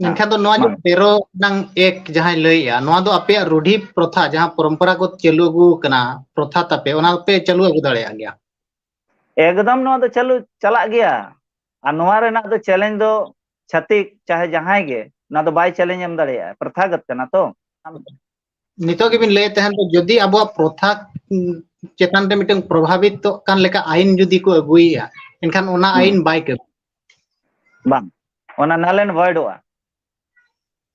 ᱦᱮᱸ, ᱮᱱᱠᱷᱟᱱ ᱫᱚ ᱱᱚᱣᱟ ᱡᱮ ᱢᱟ᱾ ᱛᱮᱨᱚ ᱱᱟᱝ ᱮᱠ ᱡᱟᱦᱟᱸᱭ ᱞᱟᱹᱭᱮᱜᱼᱟ, ᱱᱚᱣᱟ ᱫᱚ ᱟᱯᱮᱭᱟᱜ ᱨᱩᱰᱷᱤ ᱯᱨᱚᱛᱷᱟ, ᱡᱟᱦᱟᱸ ᱯᱚᱨᱚᱢᱯᱚᱨᱟᱜᱚᱛ ᱪᱟᱹᱞᱩ ᱟᱹᱜᱩ ᱟᱠᱟᱱᱟ ᱯᱨᱚᱛᱷᱟ ᱛᱟᱯᱮ, ᱚᱱᱟ ᱯᱮ ᱪᱟᱹᱞᱩ ᱟᱹᱜᱩ ᱫᱟᱲᱮᱭᱟᱜ ᱜᱮᱭᱟ? ᱮᱠᱫᱚᱢ ᱱᱚᱣᱟ ᱫᱚ ᱪᱟᱹᱞᱩ ᱪᱟᱞᱟᱜ ᱜᱮᱭᱟ᱾ ᱟᱨ ᱱᱚᱣᱟ ᱨᱮᱱᱟᱜ ᱫᱚ ᱪᱮᱞᱮᱧᱡᱽ ᱫᱚ ᱪᱷᱟᱹᱛᱤᱠ ᱪᱟᱦᱮ ᱡᱟᱦᱟᱸᱭ ᱜᱮ ᱱᱚᱣᱟ ᱫᱚ ᱵᱟᱭ ᱪᱮᱞᱮᱧᱡᱽ ᱮᱢ ᱫᱟᱲᱮᱭᱟᱜᱼᱟ, ᱯᱨᱚᱛᱷᱟᱜᱚᱛ ᱠᱟᱱᱟ ᱛᱚ᱾ ᱱᱤᱛᱚᱜ ᱜᱮᱵᱤᱱ ᱞᱟᱹᱭᱮᱫ ᱛᱟᱦᱮᱸᱱ ᱫᱚ, ᱡᱩᱫᱤ ᱟᱵᱚᱣᱟᱜ ᱯᱨᱚᱛᱷᱟ, ᱩᱸ, ᱪᱮᱛᱟᱱ ᱨᱮ ᱢᱤᱫᱴᱟᱝ ᱯᱨᱚᱵᱷᱟᱵᱤᱛᱚᱜ ᱠᱟᱱ ᱞᱮᱠᱟ ᱟᱭᱤᱱ ᱡᱩᱫᱤ ᱠᱚ ᱟᱹᱜᱩᱭᱮᱭᱟ, ᱮᱱᱠᱷᱟᱱ ᱚᱱᱟ ᱦᱩᱸ᱾ ᱟᱭᱤᱱ ᱵᱟᱭ ᱠᱟᱹᱢᱤ᱾ ᱵᱟᱝ, ᱚᱱᱟ null and voidᱚᱜᱼᱟ᱾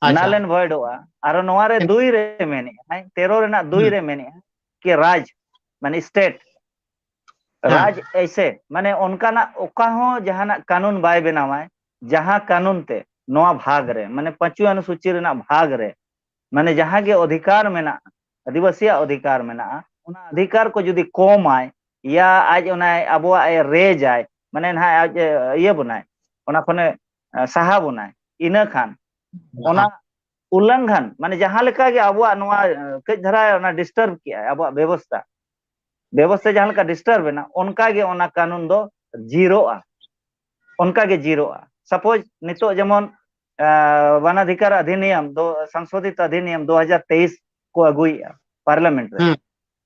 ᱟᱪᱪᱷᱟ᱾ Null and voidᱚᱜᱼᱟ᱾ ᱟᱨ ᱱᱚᱣᱟ ᱨᱮ ᱮᱱ- ᱫᱩᱭ ᱨᱮ ᱢᱮᱱᱮᱜᱼᱟ, ᱛᱮᱨᱚ ᱨᱮᱱᱟᱜ ᱫᱩᱭ ᱦᱩᱸ᱾ ᱨᱮ ᱢᱮᱱᱮᱜᱼᱟ ᱠᱤ ᱨᱟᱡᱽ, ᱢᱟᱱᱮ state, ᱦᱮᱸ᱾ ᱨᱟᱡᱽ ᱮᱭᱥᱮ, ᱢᱟᱱᱮ ᱚᱱᱠᱟᱱᱟᱜ ᱚᱠᱟ ᱦᱚᱸ ᱡᱟᱦᱟᱱᱟᱜ ᱠᱟᱹᱱᱩᱱ ᱵᱟᱭ ᱵᱮᱱᱟᱣᱟᱭ, ᱡᱟᱦᱟᱸ ᱠᱟᱹᱱᱩᱱ ᱛᱮ ᱱᱚᱣᱟ ᱵᱷᱟᱜᱽ ᱨᱮ, ᱢᱟᱱᱮ ᱯᱟᱸᱪᱣᱤ ᱚᱱᱩᱥᱩᱪᱤ ᱨᱮᱱᱟᱜ ᱵᱷᱟᱜᱽ ᱨᱮ, ᱢᱟᱱᱮ ᱡᱟᱦᱟᱸ ᱜᱮ ᱚᱫᱷᱤᱠᱟᱨ ᱢᱮᱱᱟᱜᱼᱟ, ᱟᱹᱫᱤᱵᱟᱹᱥᱤᱭᱟᱜ ᱚᱫᱷᱤᱠᱟᱨ ᱢᱮᱱᱟᱜᱼᱟ, ᱚᱱᱟ ᱚᱫᱷᱤᱠᱟᱨ ᱠᱚ ᱡᱩᱫᱤ ᱠᱚᱢᱟᱭ, ᱭᱟ ᱟᱡ ᱚᱱᱟ ᱟᱵᱚᱣᱟᱜ ᱮ ᱨᱮᱡᱟᱭ, ᱢᱟᱱᱮ ᱱᱟᱦᱟᱜ ᱟᱡ, ᱮ, ᱤᱭᱟᱹ ᱵᱚᱱᱟᱭ, ᱚᱱᱟ ᱠᱷᱚᱱᱮ, ᱮ, ᱥᱟᱦᱟ ᱵᱚᱱᱟᱭ, ᱤᱱᱟᱹ ᱠᱷᱟᱱ ᱚᱱᱟ ᱩᱞᱞᱚᱝᱜᱷᱚᱱ, ᱢᱟᱱᱮ ᱡᱟᱦᱟᱸ ᱞᱮᱠᱟ ᱜᱮ ᱟᱵᱚᱣᱟᱜ ᱱᱚᱣᱟ, ᱮ, ᱠᱟᱹᱡ ᱫᱷᱟᱨᱟ ᱚᱱᱟ disturb ᱠᱮᱜᱼᱟᱭ ᱟᱵᱚᱣᱟᱜ ᱵᱮᱵᱚᱥᱛᱷᱟ, ᱵᱮᱵᱚᱥᱛᱷᱟ ᱡᱟᱦᱟᱸ ᱞᱮᱠᱟ disturb ᱮᱱᱟ, ᱚᱱᱠᱟ ᱜᱮ ᱚᱱᱟ ᱠᱟᱹᱱᱩᱱ ᱫᱚ ᱡᱤᱨᱚᱜᱼᱟ, ᱚᱱᱠᱟ ᱜᱮ ᱡᱤᱨᱚᱜᱼᱟ᱾ Suppose ᱱᱤᱛᱚᱜ ᱡᱮᱢᱚᱱ, ᱮ, ᱵᱟᱱᱟᱫᱷᱤᱠᱟᱨ ᱚᱫᱷᱤᱱᱤᱭᱚᱢ ᱫᱚ, ᱥᱚᱝᱥᱳᱫᱷᱤᱛ ᱚᱫᱷᱤᱱᱤᱭᱚᱢ ᱫᱩ ᱦᱟᱡᱟᱨ ᱛᱮᱭᱤᱥ ᱠᱚ ᱟᱹᱜᱩᱭᱮᱫᱼᱟ parliament ᱨᱮ᱾ ᱦᱩᱸ᱾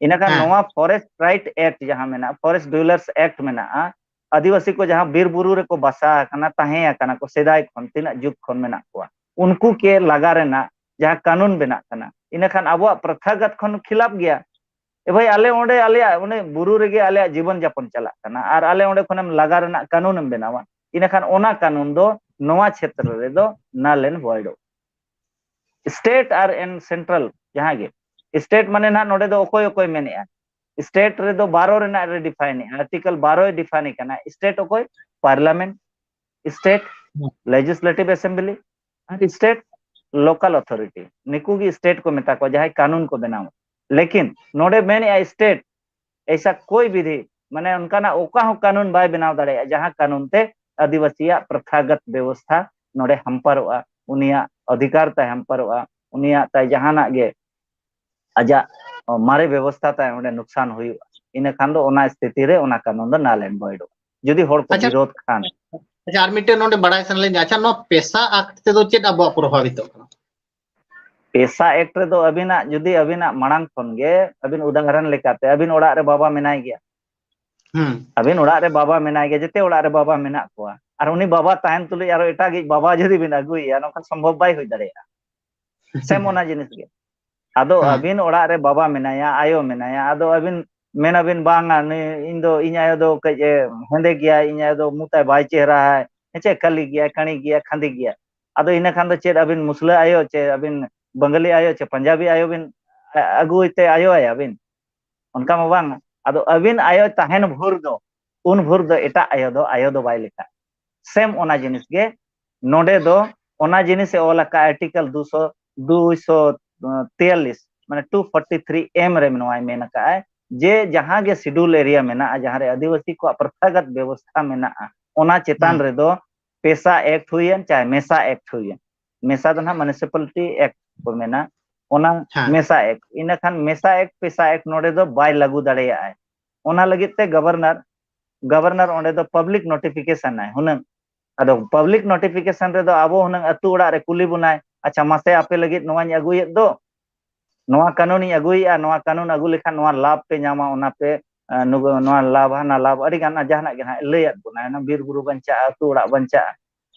ᱤᱱᱟᱹᱠᱷᱟᱱ ᱦᱮᱸ᱾ ᱱᱚᱣᱟ Forest Right Act ᱡᱟᱦᱟᱸ ᱢᱮᱱᱟᱜᱼᱟ, Forest Dwellers Act ᱢᱮᱱᱟᱜᱼᱟ, ᱟᱹᱫᱤᱵᱟᱹᱥᱤ ᱠᱚ ᱡᱟᱦᱟᱸ ᱵᱤᱨ ᱵᱩᱨᱩ ᱨᱮᱠᱚ ᱵᱟᱥᱟ ᱟᱠᱟᱱᱟ, ᱛᱟᱦᱮᱸ ᱟᱠᱟᱱᱟ ᱠᱚ ᱥᱮᱫᱟᱭ ᱠᱷᱚᱱ, ᱛᱤᱱᱟᱹᱜ ᱡᱩᱜᱽ ᱠᱷᱚᱱ ᱢᱮᱱᱟᱜ ᱠᱚᱣᱟ, ᱩᱱᱠᱩ ᱠᱮ ᱞᱟᱜᱟ ᱨᱮᱱᱟᱜ ᱡᱟᱦᱟᱸ ᱠᱟᱹᱱᱩᱱ ᱵᱮᱱᱟᱜ ᱠᱟᱱᱟ, ᱤᱱᱟᱹᱠᱷᱟᱱ ᱟᱵᱚᱣᱟᱜ ᱯᱨᱚᱛᱷᱟᱜᱚᱛ ᱠᱷᱚᱱ ᱠᱷᱤᱞᱟᱯ ᱜᱮᱭᱟ᱾ ᱮ ᱵᱷᱟᱭ, ᱟᱞᱮ ᱚᱸᱰᱮ ᱟᱞᱮᱭᱟᱜ ᱚᱱᱮ ᱵᱩᱨᱩ ᱨᱮᱜᱮ ᱟᱞᱮᱭᱟᱜ ᱡᱤᱵᱚᱱ ᱡᱟᱯᱚᱱ ᱪᱟᱞᱟᱜ ᱠᱟᱱᱟ, ᱟᱨ ᱟᱞᱮ ᱚᱸᱰᱮ ᱠᱷᱚᱱᱮᱢ ᱞᱟᱜᱟ ᱨᱮᱱᱟᱜ ᱠᱟᱹᱱᱩᱱ ᱮᱢ ᱵᱮᱱᱟᱣᱟ, ᱤᱱᱟᱹᱠᱷᱟᱱ ᱚᱱᱟ ᱠᱟᱹᱱᱩᱱ ᱫᱚ ᱱᱚᱣᱟ ᱪᱷᱮᱛᱨᱚ ᱨᱮᱫᱚ null and void ᱚᱜᱼᱟ᱾ State ᱟᱨ and central ᱡᱟᱦᱟᱸ ᱜᱮ, state ᱢᱟᱱᱮ ᱱᱟᱦᱟᱜ ᱱᱚᱰᱮ ᱫᱚ ᱚᱠᱚᱭ ᱚᱠᱚᱭ ᱢᱮᱱᱮᱜᱼᱟ, state ᱨᱮᱫᱚ ᱵᱟᱨᱚ ᱨᱮᱱᱟᱜ ᱨᱮ define ᱮᱜᱼᱟ, article ᱵᱟᱨᱚᱭ define ᱮ ᱠᱟᱱᱟ᱾ State ᱚᱠᱚᱭ? Parliament, state legislative assembly ᱟᱨ state local authority, ᱱᱤᱠᱩ ᱜᱮ state ᱠᱚ ᱢᱮᱛᱟ ᱠᱚᱣᱟ, ᱡᱟᱦᱟᱸᱭ ᱠᱟᱹᱱᱩᱱ ᱠᱚ ᱵᱮᱱᱟᱣᱟ᱾ ᱞᱮᱠᱤᱱ ᱱᱚᱰᱮ ᱢᱮᱱᱮᱜᱼᱟ state ᱮᱭᱥᱟ ᱠᱳᱭ ᱵᱤᱫᱷᱤ, ᱢᱟᱱᱮ ᱚᱱᱠᱟᱱᱟᱜ ᱚᱠᱟ ᱦᱚᱸ ᱠᱟᱹᱱᱩᱱ ᱵᱟᱭ ᱵᱮᱱᱟᱣ ᱫᱟᱲᱮᱭᱟᱜᱼᱟ, ᱡᱟᱦᱟᱸ ᱠᱟᱹᱱᱩᱱ ᱛᱮ ᱟᱹᱫᱤᱵᱟᱹᱥᱤᱭᱟᱜ ᱯᱨᱚᱛᱷᱟᱜᱚᱛ ᱵᱮᱵᱚᱥᱛᱷᱟ ᱱᱚᱰᱮ ᱦᱟᱢᱯᱟᱨᱚᱜᱼᱟ, ᱩᱱᱤᱭᱟᱜ ᱚᱫᱷᱤᱠᱟᱨ ᱛᱟᱭ ᱦᱟᱢᱯᱟᱨᱚᱜᱼᱟ, ᱩᱱᱤᱭᱟᱜ ᱛᱟᱭ ᱡᱟᱦᱟᱱᱟᱜ ᱜᱮ ᱟᱡᱟᱜ ᱢᱟᱨᱮ ᱵᱮᱵᱚᱥᱛᱷᱟ ᱛᱟᱭ ᱚᱸᱰᱮ ᱱᱩᱠᱥᱟᱱ ᱦᱩᱭᱩᱜᱼᱟ᱾ ᱤᱱᱟᱹ ᱠᱷᱟᱱ ᱫᱚ ᱚᱱᱟ ᱥᱛᱷᱤᱛᱤ ᱨᱮ ᱚᱱᱟ ᱠᱟᱹᱱᱩᱱ ᱫᱚ null and void ᱚᱜᱼᱟ, ᱡᱩᱫᱤ ᱦᱚᱲ ᱠᱚ ᱟᱪᱪᱷᱟ᱾ ᱵᱤᱨᱳᱫᱷ ᱠᱷᱟᱱ᱾ ᱟᱪᱪᱷᱟ, ᱟᱨ ᱢᱤᱫᱴᱮᱱ ᱱᱚᱰᱮ ᱵᱟᱲᱟᱭ ᱥᱟᱱᱟ ᱞᱤᱧᱟ, ᱟᱪᱪᱷᱟ, ᱱᱚᱣᱟ ᱯᱮᱥᱟ ᱟᱠᱴ ᱛᱮᱫᱚ ᱪᱮᱫ ᱟᱵᱚᱣᱟᱜ ᱯᱨᱚᱵᱷᱟᱵᱤᱛᱚᱜ ᱠᱟᱱᱟ? ᱯᱮᱥᱟ ᱮᱠᱴ ᱨᱮᱫᱚ ᱟᱹᱵᱤᱱᱟᱜ, ᱡᱩᱫᱤ ᱟᱹᱵᱤᱱᱟᱜ ᱢᱟᱲᱟᱝ ᱠᱷᱚᱱ ᱜᱮ ᱟᱹᱵᱤᱱ ᱩᱫᱟᱦᱚᱨᱚᱱ ᱞᱮᱠᱟᱛᱮ ᱟᱹᱵᱤᱱ ᱚᱲᱟᱜ ᱨᱮ ᱵᱟᱵᱟ ᱢᱮᱱᱟᱭ ᱜᱮᱭᱟ, ᱦᱩᱸ᱾ ᱟᱹᱵᱤᱱ ᱚᱲᱟᱜ ᱨᱮ ᱵᱟᱵᱟ ᱢᱮᱱᱟᱭ ᱜᱮᱭᱟ, ᱡᱮᱛᱮ ᱚᱲᱟᱜ ᱨᱮ ᱵᱟᱵᱟ ᱢᱮᱱᱟᱜ ᱠᱚᱣᱟ, ᱟᱨ ᱩᱱᱤ ᱵᱟᱵᱟ ᱛᱟᱦᱮᱱ ᱛᱩᱞᱩᱡ ᱟᱨᱚ ᱮᱴᱟᱜᱤᱡ ᱵᱟᱵᱟ ᱡᱩᱫᱤ ᱵᱤᱱ ᱟᱹᱜᱩᱭᱮᱭᱟ, ᱱᱚᱝᱠᱟ ᱥᱚᱢᱵᱷᱚᱵ ᱵᱟᱭ ᱦᱩᱭ ᱫᱟᱲᱮᱭᱟᱜᱼᱟ᱾ ᱥᱮᱢ ᱚᱱᱟ ᱡᱤᱱᱤᱥ ᱜᱮ᱾ ᱟᱫᱚ ᱦᱮᱸ᱾ ᱟᱹᱵᱤᱱ ᱚᱲᱟᱜ ᱨᱮ ᱵᱟᱵᱟ ᱢᱮᱱᱟᱭᱟ, ᱟᱭᱳ ᱢᱮᱱᱟᱭᱟ, ᱟᱫᱚ ᱟᱹᱵᱤᱱ ᱢᱮᱱᱟᱵᱤᱱ, "ᱵᱟᱝᱟ, ᱱᱩᱭ, ᱤᱧ ᱫᱚ, ᱤᱧ ᱟᱭᱳ ᱫᱚ ᱠᱟᱹᱡ ᱮ ᱦᱮᱸᱫᱮ ᱜᱮᱭᱟ, ᱤᱧ ᱟᱭᱳ ᱫᱚ ᱢᱩ ᱛᱟᱭ ᱵᱟᱭ ᱪᱮᱦᱨᱟ ᱟᱭ, ᱦᱮᱸ ᱪᱮ, ᱠᱟᱹᱞᱤ ᱜᱮᱭᱟᱭ, ᱠᱟᱹᱬᱤ ᱜᱮᱭᱟᱭ, ᱠᱷᱟᱸᱫᱤ ᱜᱮᱭᱟᱭ᱾" ᱟᱫᱚ ᱤᱱᱟᱹ ᱠᱷᱟᱱ ᱫᱚ ᱪᱮᱫ ᱟᱹᱵᱤᱱ ᱢᱩᱥᱞᱟᱹ ᱟᱭᱳ ᱪᱮ ᱟᱹᱵᱤᱱ ᱵᱟᱝᱜᱟᱞᱤ ᱟᱭᱳ ᱪᱮ ᱯᱟᱧᱡᱟᱵᱤ ᱟᱭᱳ ᱵᱤᱱ ᱟ-, ᱟᱹᱜᱩᱭ ᱛᱮ ᱟᱭᱳ ᱟᱭᱟ ᱵᱤᱱ? ᱚᱱᱠᱟ ᱢᱟ ᱵᱟᱝ᱾ ᱟᱫᱚ ᱟᱹᱵᱤᱱ ᱟᱭᱳ ᱛᱟᱦᱮᱱ ᱵᱷᱳᱨ ᱫᱚ, ᱩᱱ ᱵᱷᱳᱨ ᱫᱚ ᱮᱴᱟᱜ ᱟᱭᱳ ᱫᱚ ᱟᱭᱳ ᱫᱚ ᱵᱟᱭ ᱞᱮᱠᱷᱟᱜᱼᱟ᱾ ᱥᱮᱢ ᱚᱱᱟ ᱡᱤᱱᱤᱥ ᱜᱮ ᱱᱚᱰᱮ ᱫᱚ, ᱚᱱᱟ ᱡᱤᱱᱤᱥ ᱮ ᱚᱞ ᱟᱠᱟᱫ ᱟᱨᱴᱤᱠᱮᱞ ᱫᱩᱥᱚ, ᱫᱩᱭᱥᱚ ᱛᱮᱭᱟᱞᱞᱤᱥ, ᱢᱟᱱᱮ ᱴᱩ ᱯᱷᱚᱨᱴᱤ ᱛᱷᱨᱤ ᱮᱢ ᱨᱮ ᱱᱚᱣᱟᱭ ᱢᱮᱱ ᱟᱠᱟᱫ ᱟᱭ ᱡᱮ ᱡᱟᱦᱟᱸ ᱜᱮ ᱥᱤᱰᱩᱞ ᱮᱨᱤᱭᱟ ᱢᱮᱱᱟᱜᱼᱟ, ᱡᱟᱦᱟᱸ ᱨᱮ ᱟᱹᱫᱤᱵᱟᱹᱥᱤ ᱠᱚᱣᱟᱜ ᱯᱨᱚᱛᱷᱟᱜᱚᱛ ᱵᱮᱵᱚᱥᱛᱷᱟ ᱢᱮᱱᱟᱜᱼᱟ, ᱚᱱᱟ ᱪᱮᱛᱟᱱ ᱦᱩᱸ᱾ ᱨᱮᱫᱚ ᱯᱮᱥᱟ ᱮᱠᱴ ᱦᱩᱭᱮᱱ ᱪᱟᱦᱮ ᱢᱮᱥᱟ ᱮᱠᱴ ᱦᱩᱭᱮᱱ, ᱢᱮᱥᱟ ᱫᱚ ᱱᱟᱦᱟᱜ ᱢᱩᱱᱤᱥᱤᱯᱟᱞᱤᱴᱤ ᱮᱠᱴ ᱠᱚ ᱢᱮᱱᱟ, ᱚᱱᱟ ᱦᱮᱸ᱾ ᱢᱮᱥᱟ ᱮᱠᱴ, ᱤᱱᱟᱹᱠᱷᱟᱱ ᱢᱮᱥᱟ ᱮᱠᱴ, ᱯᱮᱥᱟ ᱮᱠᱴ ᱱᱚᱰᱮ ᱫᱚ ᱵᱟᱭ ᱞᱟᱹᱜᱩ ᱫᱟᱲᱮᱭᱟᱜᱼᱟᱭ᱾ ᱚᱱᱟ ᱞᱟᱹᱜᱤᱫ ᱛᱮ ᱜᱚᱵᱷᱚᱨᱱᱚᱨ, ᱜᱚᱵᱷᱚᱨᱱᱚᱨ ᱚᱸᱰᱮ ᱫᱚ ᱯᱟᱵᱽᱞᱤᱠ ᱱᱳᱴᱤᱯᱷᱤᱠᱮᱥᱚᱱ ᱟᱭ ᱦᱩᱱᱟᱹᱝ᱾ ᱟᱫᱚ ᱯᱟᱵᱽᱞᱤᱠ ᱱᱳᱴᱤᱯᱷᱤᱠᱮᱥᱚᱱ ᱨᱮᱫᱚ ᱟᱵᱚ ᱦᱩᱱᱟᱹᱝ ᱟᱹᱛᱩ ᱚᱲᱟᱜ ᱨᱮ ᱠᱩᱞᱤ ᱵᱚᱱᱟᱭ, "ᱟᱪᱪᱷᱟ, ᱢᱟᱥᱮ ᱟᱯᱮ ᱞᱟᱹᱜᱤᱫ ᱱᱚᱣᱟᱧ ᱟᱹᱜᱩᱭᱮᱫ ᱫᱚ, ᱱᱚᱣᱟ ᱠᱟᱹᱱᱩᱱᱤᱧ ᱟᱹᱜᱩᱭᱮᱫᱼᱟ, ᱱᱚᱣᱟ ᱠᱟᱹᱱᱩᱱ ᱟᱹᱜᱩ ᱞᱮᱠᱷᱟᱱ ᱱᱚᱣᱟ ᱞᱟᱵᱷ ᱯᱮ ᱧᱟᱢᱟ, ᱚᱱᱟ ᱯᱮ, ᱮ, ᱱᱩᱜ-, ᱱᱚᱣᱟ ᱞᱟᱵᱷ, ᱦᱟᱱᱟ ᱞᱟᱵᱷ", ᱟᱹᱰᱤ ᱜᱟᱱ ᱡᱟᱦᱟᱱᱟᱜ ᱜᱮ ᱱᱟᱦᱟᱜ ᱞᱟᱹᱭᱟᱫ ᱵᱚᱱᱟᱭ, ᱚᱱᱟ ᱵᱤᱨ ᱵᱩᱨᱩ ᱵᱟᱧᱪᱟᱜᱼᱟ, ᱟᱹᱛᱩ ᱚᱲᱟᱜ ᱵᱟᱧᱪᱟᱜᱼᱟ᱾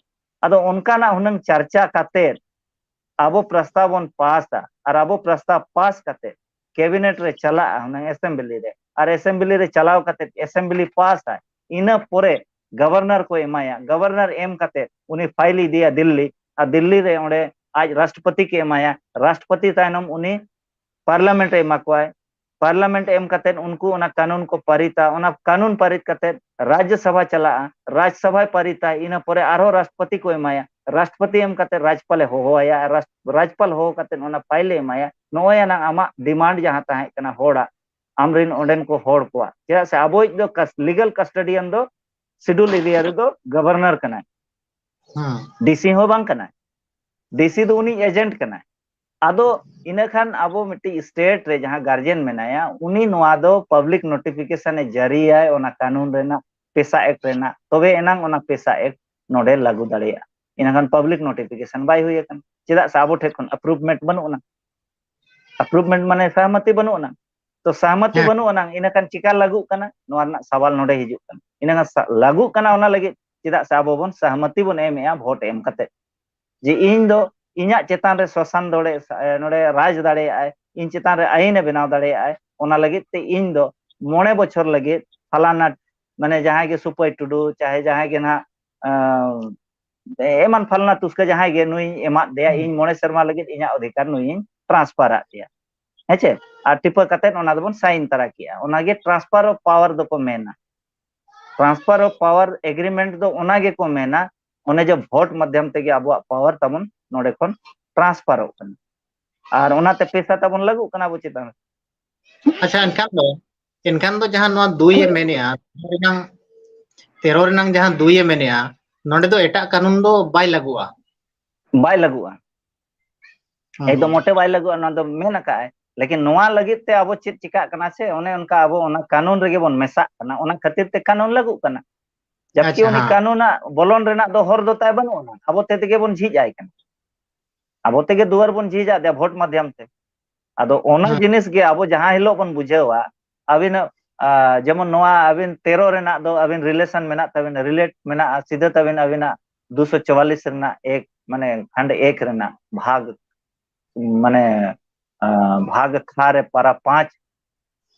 ᱟᱫᱚ ᱚᱱᱠᱟᱱᱟᱜ ᱦᱩᱱᱟᱹᱝ ᱪᱟᱨᱪᱟ ᱠᱟᱛᱮᱫ ᱟᱵᱚ ᱯᱨᱚᱥᱛᱟᱵ ᱵᱚᱱ ᱯᱟᱥᱟ, ᱟᱨ ᱟᱵᱚ ᱯᱨᱚᱥᱛᱟᱵ ᱯᱟᱥ ᱠᱟᱛᱮ ᱠᱮᱵᱤᱱᱮᱴ ᱨᱮ ᱪᱟᱞᱟᱜᱼᱟ ᱦᱩᱱᱟᱹᱝ ᱮᱥᱮᱢᱵᱞᱤ ᱨᱮ, ᱟᱨ ᱮᱥᱮᱢᱵᱞᱤ ᱨᱮ ᱪᱟᱞᱟᱣ ᱠᱟᱛᱮ ᱮᱥᱮᱢᱵᱞᱤ ᱯᱟᱥ ᱟᱭ, ᱤᱱᱟᱹ ᱯᱚᱨᱮ ᱜᱚᱵᱷᱚᱨᱱᱚᱨ ᱠᱚ ᱮᱢᱟᱭᱟ᱾ ᱜᱚᱵᱷᱚᱨᱱᱚᱨ ᱮᱢ ᱠᱟᱛᱮ ᱩᱱᱤ ᱯᱷᱟᱭᱤᱞ ᱤᱫᱤᱭᱟ ᱫᱤᱞᱞᱤ, ᱟᱨ ᱫᱤᱞᱞᱤ ᱨᱮ ᱚᱸᱰᱮ ᱟᱡ ᱨᱟᱥᱴᱨᱚᱯᱚᱛᱤ ᱠᱚ ᱮᱢᱟᱭᱟ᱾ ᱨᱟᱥᱴᱨᱚᱯᱚᱛᱤ ᱛᱟᱭᱱᱚᱢ ᱩᱱᱤ ᱯᱟᱨᱞᱟᱢᱮᱱᱴ ᱮ ᱮᱢᱟ ᱠᱚᱣᱟᱭ᱾ ᱯᱟᱨᱞᱟᱢᱮᱱᱴ ᱮᱢ ᱠᱟᱛᱮ ᱩᱱᱠᱩ ᱚᱱᱟ ᱠᱟᱹᱱᱩᱱ ᱠᱚ ᱯᱟᱹᱨᱤᱛᱟ᱾ ᱚᱱᱟ ᱠᱟᱹᱱᱩᱱ ᱯᱟᱹᱨᱤᱛ ᱠᱟᱛᱮ ᱨᱟᱡᱽᱭᱚ ᱥᱚᱵᱷᱟ ᱪᱟᱞᱟᱜᱼᱟ, ᱨᱟᱡᱽ ᱥᱚᱵᱷᱟᱭ ᱯᱟᱹᱨᱤᱛᱟ, ᱤᱱᱟᱹ ᱯᱚᱨᱮ ᱟᱨᱦᱚᱸ ᱨᱟᱥᱴᱨᱚᱯᱚᱛᱤ ᱠᱚ ᱮᱢᱟᱭᱟ᱾ ᱨᱟᱥᱴᱨᱚᱯᱚᱛᱤ ᱮᱢ ᱠᱟᱛᱮ ᱨᱟᱡᱽᱯᱟᱞ ᱮ ᱦᱚᱦᱚᱣᱟᱭᱟ, ᱨᱟᱥ-, ᱨᱟᱡᱽᱯᱟᱞ ᱦᱚᱦᱚ ᱠᱟᱛᱮ ᱚᱱᱟ ᱯᱷᱟᱭᱤᱞ ᱮ ᱮᱢᱟᱭᱟ, ᱱᱚᱜᱼᱚᱭ ᱟᱱᱟᱝ ᱟᱢᱟᱜ ᱰᱤᱢᱟᱱᱰ ᱡᱟᱦᱟᱸ ᱛᱟᱦᱮᱸ ᱠᱟᱱᱟ ᱦᱚᱲᱟᱜ, ᱟᱢᱨᱮᱱ ᱚᱸᱰᱮᱱ ᱠᱚ ᱦᱚᱲ ᱠᱚᱣᱟᱜ᱾ ᱪᱮᱫᱟᱜ ᱥᱮ ᱟᱵᱚᱭᱤᱡ ᱫᱚ ᱠᱟᱥ-, ᱞᱤᱜᱟᱞ ᱠᱟᱥᱴᱚᱰᱤᱭᱟᱱ ᱫᱚ ᱥᱤᱰᱩᱞ ᱮᱨᱤᱭᱟ ᱨᱮᱫᱚ ᱜᱚᱵᱷᱚᱨᱱᱚᱨ ᱠᱟᱱᱟᱭ, ᱦᱮᱸ ᱰᱤᱥᱤ ᱦᱚᱸ ᱵᱟᱝ ᱠᱟᱱᱟᱭ, ᱰᱤᱥᱤ ᱫᱚ ᱩᱱᱤ ᱮᱡᱮᱱᱴ ᱠᱟᱱᱟᱭ᱾ ᱟᱫᱚ ᱤᱱᱟᱹ ᱠᱷᱟᱱ ᱟᱵᱚ ᱢᱤᱫᱴᱤᱡ ᱥᱴᱮᱴ ᱨᱮ ᱡᱟᱦᱟᱸ ᱜᱟᱨᱡᱮᱱ ᱢᱮᱱᱟᱭᱟ, ᱩᱱᱤ ᱱᱚᱣᱟ ᱫᱚ ᱯᱟᱵᱽᱞᱤᱠ ᱱᱳᱴᱤᱯᱷᱤᱠᱮᱥᱚᱱ ᱮ ᱡᱟᱹᱨᱤᱭᱟᱭ, ᱚᱱᱟ ᱠᱟᱹᱱᱩᱱ ᱨᱮᱱᱟᱜ, ᱯᱮᱥᱟ ᱮᱠᱴ ᱨᱮᱱᱟᱜ, ᱛᱚᱵᱮ ᱮᱱᱟᱝ ᱚᱱᱟ ᱯᱮᱥᱟ ᱮᱠᱴ ᱱᱚᱰᱮ ᱞᱟᱹᱜᱩ ᱫᱟᱲᱮᱭᱟᱜᱼᱟ᱾ ᱤᱱᱟᱹᱠᱷᱟᱱ ᱯᱟᱵᱽᱞᱤᱠ ᱱᱳᱴᱤᱯᱷᱤᱠᱮᱥᱚᱱ ᱵᱟᱭ ᱦᱩᱭ ᱟᱠᱟᱱᱟ, ᱪᱮᱫᱟᱜ ᱥᱮ ᱟᱵᱚ ᱴᱷᱮᱱ ᱠᱷᱚᱱ ᱟᱯᱨᱩᱵᱷᱢᱮᱱᱴ ᱵᱟᱹᱱᱩᱜ ᱟᱱᱟ᱾ ᱟᱯᱨᱩᱵᱷᱢᱮᱱᱴ ᱢᱟᱱᱮ ᱥᱟᱦᱢᱟᱛᱤ ᱵᱟᱹᱱᱩᱜ ᱟᱱᱟ᱾ ᱛᱚ ᱥᱟᱦᱢᱟᱛᱤ ᱦᱮᱸ᱾ ᱵᱟᱹᱱᱩᱜ ᱟᱱᱟᱝ, ᱤᱱᱟᱹᱠᱷᱟᱱ ᱪᱤᱠᱟ ᱞᱟᱹᱜᱩᱜ ᱠᱟᱱᱟ? ᱱᱚᱣᱟ ᱨᱮᱱᱟᱜ ᱥᱟᱣᱟᱞ ᱱᱚᱰᱮ ᱦᱤᱡᱩᱜ ᱠᱟᱱᱟ᱾ ᱤᱱᱟᱹᱠᱷᱟᱱ ᱥᱟ-, ᱞᱟᱹᱜᱩᱜ ᱠᱟᱱᱟ ᱚᱱᱟ ᱞᱟᱹᱜᱤᱫ, ᱪᱮᱫᱟᱜ ᱥᱮ ᱟᱵᱚ ᱵᱚᱱ ᱥᱟᱦᱢᱟᱛᱤ ᱵᱚᱱ ᱮᱢᱮᱜᱼᱟ ᱵᱷᱳᱴ ᱮᱢ ᱠᱟᱛᱮ, ᱡᱮ ᱤᱧ ᱫᱚ ᱤᱧᱟᱹᱜ ᱪᱮᱛᱟᱱ ᱨᱮ ᱥᱚᱥᱟᱱ ᱫᱚᱲᱮ, ᱮ, ᱱᱚᱰᱮ ᱨᱟᱡᱽ ᱫᱟᱲᱮᱭᱟᱜᱼᱟᱭ, ᱤᱧ ᱪᱮᱛᱟᱱ ᱨᱮ ᱟᱹᱭᱤᱱ ᱮ ᱵᱮᱱᱟᱣ ᱫᱟᱲᱮᱭᱟᱜᱼᱟᱭ᱾ ᱚᱱᱟ ᱞᱟᱹᱜᱤᱫ ᱛᱮ ᱤᱧ ᱫᱚ ᱢᱚᱬᱮ ᱵᱚᱪᱷᱚᱨ ᱞᱟᱹᱜᱤᱫ ᱯᱷᱟᱞᱟᱱᱟ, ᱢᱟᱱᱮ ᱡᱟᱦᱟᱸᱭ ᱜᱮ ᱥᱩᱯᱟᱹᱭ ᱴᱩᱰᱩ, ᱪᱟᱦᱮ ᱡᱟᱦᱟᱸᱭ ᱜᱮ ᱱᱟᱦᱟᱜ, ᱟᱸ, ᱮᱢᱟᱱ ᱯᱷᱟᱞᱱᱟ ᱛᱩᱥᱠᱟᱹ ᱡᱟᱦᱟᱸᱭ ᱜᱮ ᱱᱩᱭ ᱮᱢᱟᱫ ᱫᱮᱭᱟ, ᱦᱩᱸ᱾ ᱤᱧ ᱢᱚᱬᱮ ᱥᱮᱨᱢᱟ ᱞᱟᱹᱜᱤᱫ ᱤᱧᱟᱹᱜ ᱚᱫᱷᱤᱠᱟᱨ ᱱᱩᱭᱤᱧ ᱴᱨᱟᱱᱥᱯᱷᱟᱨ ᱟᱫ ᱫᱮᱭᱟ᱾ ᱦᱮᱸᱪᱮ? ᱟᱨ ᱴᱤᱯᱟᱹ ᱠᱟᱛᱮᱫ ᱚᱱᱟ ᱫᱚᱵᱚᱱ ᱥᱟᱭᱤᱱ ᱛᱟᱨᱟ ᱠᱮᱜᱼᱟ᱾ ᱚᱱᱟᱜᱮ ᱴᱨᱟᱱᱥᱯᱷᱟᱨ ᱚᱯᱷ ᱯᱟᱣᱟᱨ ᱫᱚᱠᱚ ᱢᱮᱱᱟ᱾ ᱴᱨᱟᱱᱥᱯᱷᱟᱨ ᱚᱯᱷ ᱯᱟᱣᱟᱨ ᱮᱜᱽᱨᱤᱢᱮᱱᱴ ᱫᱚ ᱚᱱᱟ ᱜᱮᱠᱚ ᱢᱮᱱᱟ, ᱚᱱᱮ ᱡᱮ ᱵᱷᱳᱴ ᱢᱟᱫᱽᱫᱷᱚᱢ ᱛᱮᱜᱮ ᱟᱵᱚᱣᱟᱜ ᱯᱟᱣᱟᱨ ᱛᱟᱵᱚᱱ ᱱᱚᱰᱮ ᱠᱷᱚᱱ ᱴᱨᱟᱱᱥᱯᱷᱟᱨᱚᱜ ᱠᱟᱱᱟ᱾ ᱟᱨ ᱚᱱᱟᱛᱮ ᱯᱮᱥᱟ ᱛᱟᱵᱚᱱ ᱞᱟᱹᱜᱩᱜ ᱠᱟᱱᱟ ᱟᱵᱚ ᱪᱮᱛᱟᱱ ᱨᱮ᱾ ᱟᱪᱪᱷᱟ, ᱮᱱᱠᱷᱟᱱ ᱫᱚ, ᱮᱱᱠᱷᱟᱱ ᱫᱚ ᱡᱟᱦᱟᱸ ᱱᱚᱣᱟ ᱫᱩᱭ ᱮ ᱢᱮᱱᱮᱜᱼᱟ, ᱛᱮᱨᱚ ᱨᱮᱱᱟᱝ, ᱛᱮᱨᱚ ᱨᱮᱱᱟᱝ ᱡᱟᱦᱟᱸ ᱫᱩᱭ ᱮ ᱢᱮᱱᱮᱜᱼᱟ, ᱱᱚᱰᱮ ᱫᱚ ᱮᱴᱟᱜ ᱠᱟᱹᱱᱩᱱ ᱫᱚ ᱵᱟᱭ ᱞᱟᱹᱜᱩᱜᱼᱟ? ᱵᱟᱭ ᱞᱟᱹᱜᱩᱜᱼᱟ᱾ ᱦᱩᱸ, ᱮᱠᱫᱚᱢ ᱦᱩᱸ᱾ ᱢᱚᱴᱮ ᱵᱟᱭ ᱞᱟᱹᱜᱩᱜᱼᱟ, ᱱᱚᱣᱟ ᱫᱚ ᱢᱮᱱ ᱟᱠᱟᱫᱼᱟᱭ᱾ ᱞᱮᱠᱤᱱ ᱱᱚᱣᱟ ᱞᱟᱹᱜᱤᱫ ᱛᱮ ᱟᱵᱚ ᱪᱮᱫ ᱪᱤᱠᱟᱹᱜ ᱠᱟᱱᱟ ᱥᱮ, ᱚᱱᱮ ᱚᱱᱠᱟ ᱟᱵᱚ ᱚᱱᱟ ᱠᱟᱹᱱᱩᱱ ᱨᱮᱜᱮ ᱵᱚᱱ ᱢᱮᱥᱟᱜ ᱠᱟᱱᱟ, ᱚᱱᱟ ᱠᱷᱟᱹᱛᱤᱨ ᱛᱮ ᱠᱟᱹᱱᱩᱱ ᱞᱟᱹᱜᱩᱜ ᱠᱟᱱᱟ᱾ ᱡᱟᱵᱠᱤ ᱟᱪᱪᱷᱟ, ᱩᱱᱤ ᱦᱮᱸ᱾ ᱠᱟᱹᱱᱩᱱᱟᱜ ᱵᱚᱞᱚᱱ ᱨᱮᱱᱟᱜ ᱫᱚ ᱦᱚᱨ ᱫᱚ ᱛᱟᱭ ᱵᱟᱹᱱᱩᱜ ᱟᱱᱟ, ᱟᱵᱚ ᱛᱮ ᱛᱮᱜᱮ ᱵᱚᱱ ᱡᱷᱤᱡ ᱟᱭ ᱠᱟᱱᱟ, ᱟᱵᱚ ᱛᱮᱜᱮ ᱫᱩᱣᱟᱹᱨ ᱵᱚᱱ ᱡᱷᱤᱡ ᱟᱫ ᱫᱮᱭᱟ ᱵᱷᱳᱴ ᱢᱟᱫᱽᱫᱷᱚᱢ ᱛᱮ᱾ ᱟᱫᱚ ᱚᱱᱟ ᱦᱮᱸ᱾ ᱡᱤᱱᱤᱥ ᱜᱮ ᱟᱵᱚ ᱡᱟᱦᱟᱸ ᱦᱤᱞᱳᱜ ᱵᱚᱱ ᱵᱩᱡᱷᱟᱹᱣᱟ, ᱟᱹᱵᱤᱱ, ᱟ, ᱡᱮᱢᱚᱱ ᱱᱚᱣᱟ ᱟᱹᱵᱤᱱ ᱛᱮᱨᱚ ᱨᱮᱱᱟᱜ ᱫᱚ ᱟᱹᱵᱤᱱ ᱨᱤᱞᱮᱥᱚᱱ ᱢᱮᱱᱟᱜ ᱛᱟᱵᱤᱱᱟ, ᱨᱤᱞᱮᱴ ᱢᱮᱱᱟᱜᱼᱟ ᱥᱤᱫᱷᱟᱹ ᱛᱟᱵᱤᱱ ᱟᱹᱵᱤᱱᱟᱜ ᱫᱩᱥᱚ ᱪᱩᱣᱟᱞᱤᱥ ᱨᱮᱱᱟᱜ ᱮᱠ, ᱢᱟᱱᱮ ᱠᱷᱟᱱᱰ ᱮᱠ ᱨᱮᱱᱟᱜ ᱵᱷᱟᱜᱽ, ᱢᱟᱱᱮ ᱵᱷᱟᱜᱽ ᱠᱷᱟ ᱨᱮ ᱯᱟᱨᱟ ᱯᱟᱸᱪ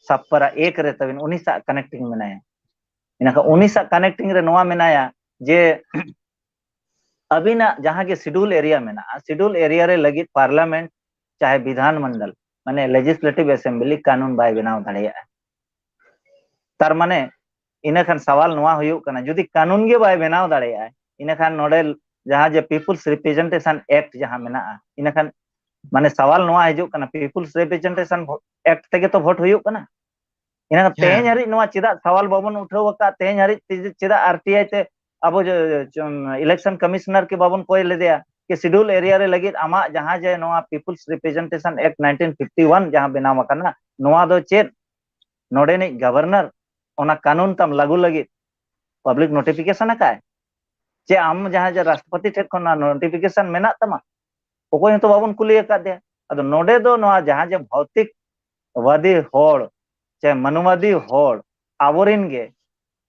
ᱥᱟᱵ ᱯᱟᱨᱟ ᱮᱠ ᱨᱮ ᱛᱟᱵᱤᱱ ᱩᱱᱤ ᱥᱟᱜ ᱠᱟᱱᱮᱠᱴᱤᱝ ᱢᱮᱱᱟᱭᱟ᱾ ᱤᱱᱟᱹᱠᱷᱟᱱ ᱩᱱᱤ ᱥᱟᱜ ᱠᱟᱱᱮᱠᱴᱤᱝ ᱨᱮ ᱱᱚᱣᱟ ᱢᱮᱱᱟᱭᱟ ᱡᱮ ᱟᱹᱵᱤᱱᱟᱜ ᱡᱟᱦᱟᱸ ᱜᱮ ᱥᱤᱰᱩᱞ ᱮᱨᱤᱭᱟ ᱢᱮᱱᱟᱜᱼᱟ, ᱥᱤᱰᱩᱞ ᱮᱨᱤᱭᱟ ᱨᱮ ᱞᱟᱹᱜᱤᱫ ᱯᱟᱨᱞᱟᱢᱮᱱᱴ ᱪᱟᱦᱮ ᱵᱤᱫᱷᱟᱱ ᱢᱚᱱᱰᱚᱞ ᱢᱟᱱᱮ ᱞᱮᱡᱤᱥᱞᱮᱴᱤᱵᱷ ᱮᱥᱮᱢᱵᱞᱤ ᱠᱟᱹᱱᱩᱱ ᱵᱟᱭ ᱵᱮᱱᱟᱣ ᱫᱟᱲᱮᱭᱟᱜᱼᱟ᱾ ᱛᱟᱨ ᱢᱟᱱᱮ ᱤᱱᱟᱹᱠᱷᱟᱱ ᱥᱟᱣᱟᱞ ᱱᱚᱣᱟ ᱦᱩᱭᱩᱜ ᱠᱟᱱᱟ, ᱡᱩᱫᱤ ᱠᱟᱹᱱᱩᱱ ᱜᱮ ᱵᱟᱭ ᱵᱮᱱᱟᱣ ᱫᱟᱲᱮᱭᱟᱜᱼᱟ, ᱤᱱᱟᱹᱠᱷᱟᱱ ᱱᱚᱰᱮ ᱡᱟᱦᱟᱸ ᱡᱮ ᱯᱤᱯᱩᱞᱥ ᱨᱤᱯᱨᱮᱡᱮᱱᱴᱮᱥᱚᱱ ᱮᱠᱴ ᱡᱟᱦᱟᱸ ᱢᱮᱱᱟᱜᱼᱟ, ᱤᱱᱟᱹᱠᱷᱟᱱ ᱢᱟᱱᱮ ᱥᱟᱣᱟᱞ ᱱᱚᱣᱟ ᱦᱤᱡᱩᱜ ᱠᱟᱱᱟ, ᱯᱤᱯᱩᱞᱥ ᱨᱤᱯᱨᱮᱡᱮᱱᱴᱮᱥᱚᱱ ᱮᱠᱴ ᱛᱮᱜᱮ ᱛᱚ ᱵᱷᱳᱴ ᱦᱩᱭᱩᱜ ᱠᱟᱱᱟ᱾ ᱤᱱᱟᱹᱠᱷᱟᱱ ᱛᱮᱦᱮᱧ ᱦᱟᱹᱨᱤᱡ ᱱᱚᱣᱟ ᱪᱮᱫᱟᱜ ᱥᱟᱣᱟᱞ ᱵᱟᱵᱚᱱ ᱩᱴᱷᱟᱹᱣ ᱟᱠᱟᱫ? ᱛᱮᱦᱮᱧ ᱦᱟᱹᱨᱤᱡ ᱛᱮ ᱪᱮᱫᱟᱜ ᱟᱨ ᱴᱤ ᱟᱭ ᱛᱮ ᱟᱵᱚ ᱤᱞᱮᱠᱥᱚᱱ ᱠᱚᱢᱤᱥᱚᱱᱟᱨ ᱠᱤ ᱵᱟᱵᱚᱱ ᱠᱚᱭ ᱞᱮᱫᱮᱭᱟ ᱠᱤ ᱥᱤᱰᱩᱞ ᱮᱨᱤᱭᱟ ᱨᱮ ᱞᱟᱹᱜᱤᱫ ᱟᱢᱟᱜ ᱡᱟᱦᱟᱸ ᱡᱮ ᱱᱚᱣᱟ ᱯᱤᱯᱩᱞᱥ ᱨᱤᱯᱨᱮᱡᱮᱱᱴᱮᱥᱚᱱ ᱮᱠᱴ ᱱᱟᱭᱤᱱᱴᱤᱱ ᱯᱷᱤᱯᱴᱤ ᱳᱣᱟᱱ ᱡᱟᱦᱟᱸ ᱵᱮᱱᱟᱣ ᱟᱠᱟᱱᱟ, ᱱᱚᱣᱟ ᱫᱚ ᱪᱮᱫ ᱱᱚᱰᱮᱱᱤᱡ ᱜᱚᱵᱷᱚᱨᱱᱚᱨ ᱚᱱᱟ ᱠᱟᱹᱱᱩᱱ ᱛᱟᱢ ᱞᱟᱹᱜᱩ ᱞᱟᱹᱜᱤᱫ ᱯᱟᱵᱽᱞᱤᱠ ᱱᱳᱴᱤᱯᱷᱤᱠᱮᱥᱚᱱ ᱟᱠᱟᱫ? ᱪᱮ ᱟᱢ ᱡᱟᱦᱟᱸ ᱡᱮ ᱨᱟᱥᱴᱨᱚᱯᱚᱛᱤ ᱴᱷᱮᱱ ᱠᱷᱚᱱ ᱱᱚᱣᱟ ᱱᱳᱴᱤᱯᱷᱤᱠᱮᱥᱚᱱ ᱢᱮᱱᱟᱜ ᱛᱟᱢᱟ? ᱚᱠᱚᱭ ᱦᱚᱸᱛᱚ ᱵᱟᱵᱚᱱ ᱠᱩᱞᱤ ᱟᱠᱟᱫᱮᱭᱟ᱾ ᱟᱫᱚ ᱱᱚᱰᱮ ᱫᱚ ᱱᱚᱣᱟ ᱡᱟᱦᱟᱸ ᱡᱮ ᱵᱷᱳᱣᱛᱤᱠ ᱵᱟᱫᱤ ᱦᱚᱲ ᱪᱮ ᱢᱟᱱᱣᱟᱫᱤ ᱦᱚᱲ ᱟᱵᱚᱨᱮᱱ ᱜᱮ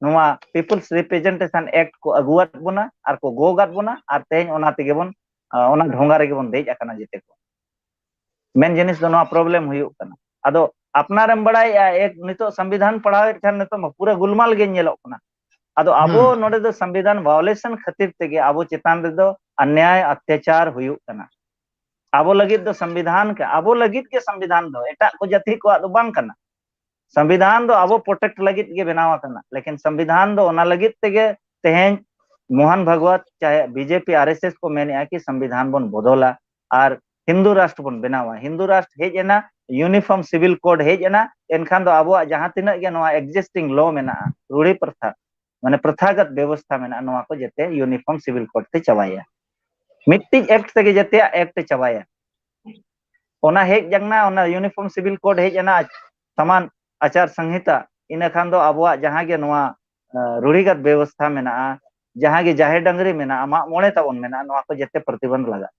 ᱱᱚᱣᱟ ᱯᱤᱯᱩᱞᱥ ᱨᱤᱯᱨᱮᱡᱮᱱᱴᱮᱥᱚᱱ ᱮᱠᱴ ᱠᱚ ᱟᱹᱜᱩᱣᱟᱫ ᱵᱚᱱᱟ ᱟᱨ ᱠᱚ ᱜᱚᱜᱟᱫ ᱵᱚᱱᱟ ᱟᱨ ᱛᱮᱦᱮᱧ ᱚᱱᱟ ᱛᱮᱜᱮ ᱵᱚᱱ ᱚᱱᱟ ᱰᱷᱚᱸᱜᱟ ᱨᱮᱜᱮ ᱵᱚᱱ ᱫᱮᱡ ᱟᱠᱟᱱᱟ ᱡᱮᱛᱮ ᱠᱚ᱾ ᱢᱮᱱ ᱡᱤᱱᱤᱥ ᱫᱚ ᱱᱚᱣᱟ ᱯᱨᱚᱵᱞᱮᱢ ᱦᱩᱭᱩᱜ ᱠᱟᱱᱟ᱾ ᱟᱫᱚ ᱟᱯᱱᱟᱨᱮᱢ ᱵᱟᱲᱟᱭᱮᱜᱼᱟ, ᱮᱠ ᱱᱤᱛᱚᱜ ᱥᱚᱝᱵᱤᱫᱷᱟᱱ ᱯᱟᱲᱦᱟᱣᱮᱫ ᱠᱷᱟᱱ ᱱᱤᱛᱚᱜ ᱢᱟ ᱯᱩᱨᱟᱹ ᱜᱩᱞᱢᱟᱞ ᱜᱮ ᱧᱮᱞᱚᱜ ᱠᱟᱱᱟ᱾ ᱟᱫᱚ ᱟᱵᱚ ᱱᱚᱰᱮ ᱫᱚ ᱥᱚᱝᱵᱤᱫᱷᱟᱱ ᱵᱷᱟᱭᱳᱞᱮᱥᱚᱱ ᱠᱷᱟᱹᱛᱤᱨ ᱛᱮᱜᱮ ᱟᱵᱚ ᱪᱮᱛᱟᱱ ᱨᱮᱫᱚ ᱚᱱᱱᱭᱟᱭ ᱚᱛᱛᱟᱪᱟᱨ ᱦᱩᱭᱩᱜ ᱠᱟᱱᱟ᱾ ᱟᱵᱚ ᱞᱟᱹᱜᱤᱫ ᱫᱚ ᱥᱚᱝᱵᱤᱫᱷᱟᱱ ᱠᱟ-, ᱟᱵᱚ ᱞᱟᱹᱜᱤᱫ ᱜᱮ ᱥᱚᱝᱵᱤᱫᱷᱟᱱ ᱫᱚ, ᱮᱴᱟᱜ ᱠᱚ ᱡᱟᱹᱛᱤ ᱠᱚᱣᱟᱜ ᱫᱚ ᱵᱟᱝ ᱠᱟᱱᱟ᱾ ᱥᱚᱝᱵᱤᱫᱷᱟᱱ ᱫᱚ ᱟᱵᱚ ᱯᱨᱚᱴᱮᱠᱴ ᱞᱟᱹᱜᱤᱫ ᱜᱮ ᱵᱮᱱᱟᱣ ᱟᱠᱟᱱᱟ, ᱞᱮᱠᱤᱱ ᱥᱚᱝᱵᱤᱫᱷᱟᱱ ᱫᱚ ᱚᱱᱟ ᱞᱟᱹᱜᱤᱫ ᱛᱮᱜᱮ ᱛᱮᱦᱮᱧ ᱢᱳᱦᱚᱱ ᱵᱷᱟᱜᱽᱣᱟᱛ ᱪᱟᱦᱮ ᱵᱤᱡᱮᱯᱤ ᱟᱨ ᱮᱥ ᱮᱥ ᱠᱚ ᱢᱮᱱᱮᱜᱼᱟ ᱠᱤ ᱥᱚᱝᱵᱤᱫᱷᱟᱱ ᱵᱚᱱ ᱵᱚᱫᱚᱞᱟ ᱟᱨ ᱦᱤᱱᱫᱩ ᱨᱟᱥᱴᱨ ᱵᱚᱱ ᱵᱮᱱᱟᱣᱟ᱾ ᱦᱤᱱᱫᱩ ᱨᱟᱥᱴᱨ ᱦᱮᱡ ᱮᱱᱟ, ᱤᱭᱩᱱᱤᱯᱷᱚᱨᱢ ᱥᱤᱵᱤᱞ ᱠᱳᱰ ᱦᱮᱡ ᱮᱱᱟ, ᱮᱱᱠᱷᱟᱱ ᱫᱚ ᱟᱵᱚᱣᱟᱜ ᱡᱟᱦᱟᱸ ᱛᱤᱱᱟᱹᱜ ᱜᱮ ᱱᱚᱣᱟ ᱮᱠᱡᱤᱥᱴᱤᱝ ᱞᱚ ᱢᱮᱱᱟᱜᱼᱟ, ᱨᱩᱲᱤ ᱯᱨᱚᱛᱷᱟ, ᱢᱟᱱᱮ ᱯᱨᱚᱛᱷᱟᱜᱚᱛ ᱵᱮᱵᱚᱥᱛᱷᱟ ᱢᱮᱱᱟᱜᱼᱟ, ᱱᱚᱣᱟ ᱠᱚ ᱡᱮᱛᱮ ᱤᱭᱩᱱᱤᱯᱷᱚᱨᱢ ᱥᱤᱵᱤᱞ ᱠᱳᱰ ᱛᱮ ᱪᱟᱵᱟᱭᱟ᱾ ᱢᱤᱫᱴᱤᱡ ᱮᱠᱴ ᱛᱮᱜᱮ ᱡᱮᱛᱮᱭᱟᱜ ᱮᱠᱴ ᱮ ᱪᱟᱵᱟᱭᱟ᱾ ᱚᱱᱟ ᱦᱮᱡ ᱡᱟᱝᱱᱟ, ᱚᱱᱟ ᱤᱭᱩᱱᱤᱯᱷᱚᱨᱢ ᱥᱤᱵᱤᱞ ᱠᱳᱰ ᱦᱮᱡ ᱮᱱᱟ, ᱥᱟᱢᱟᱱ ᱟᱪᱟᱨ ᱥᱚᱝᱦᱤᱛᱟ, ᱤᱱᱟᱹ ᱠᱷᱟᱱ ᱫᱚ ᱟᱵᱚᱣᱟᱜ ᱡᱟᱦᱟᱸ ᱜᱮ ᱱᱚᱣᱟ, ᱮ, ᱨᱩᱲᱤᱜᱟᱛ ᱵᱮᱵᱚᱥᱛᱷᱟ ᱢᱮᱱᱟᱜᱼᱟ, ᱡᱟᱦᱟᱸ ᱜᱮ ᱡᱟᱦᱮᱨ ᱰᱟᱝᱨᱤ ᱢᱮᱱᱟᱜᱼᱟ, ᱢᱟᱜ ᱢᱚᱬᱮ ᱛᱟᱵᱚᱱ ᱢᱮᱱᱟᱜᱼᱟ, ᱱᱚᱣᱟ ᱠᱚ ᱡᱮᱛᱮ ᱯᱨᱚᱛᱤᱵᱚᱱᱫᱷ ᱞᱟᱜᱟᱜ᱾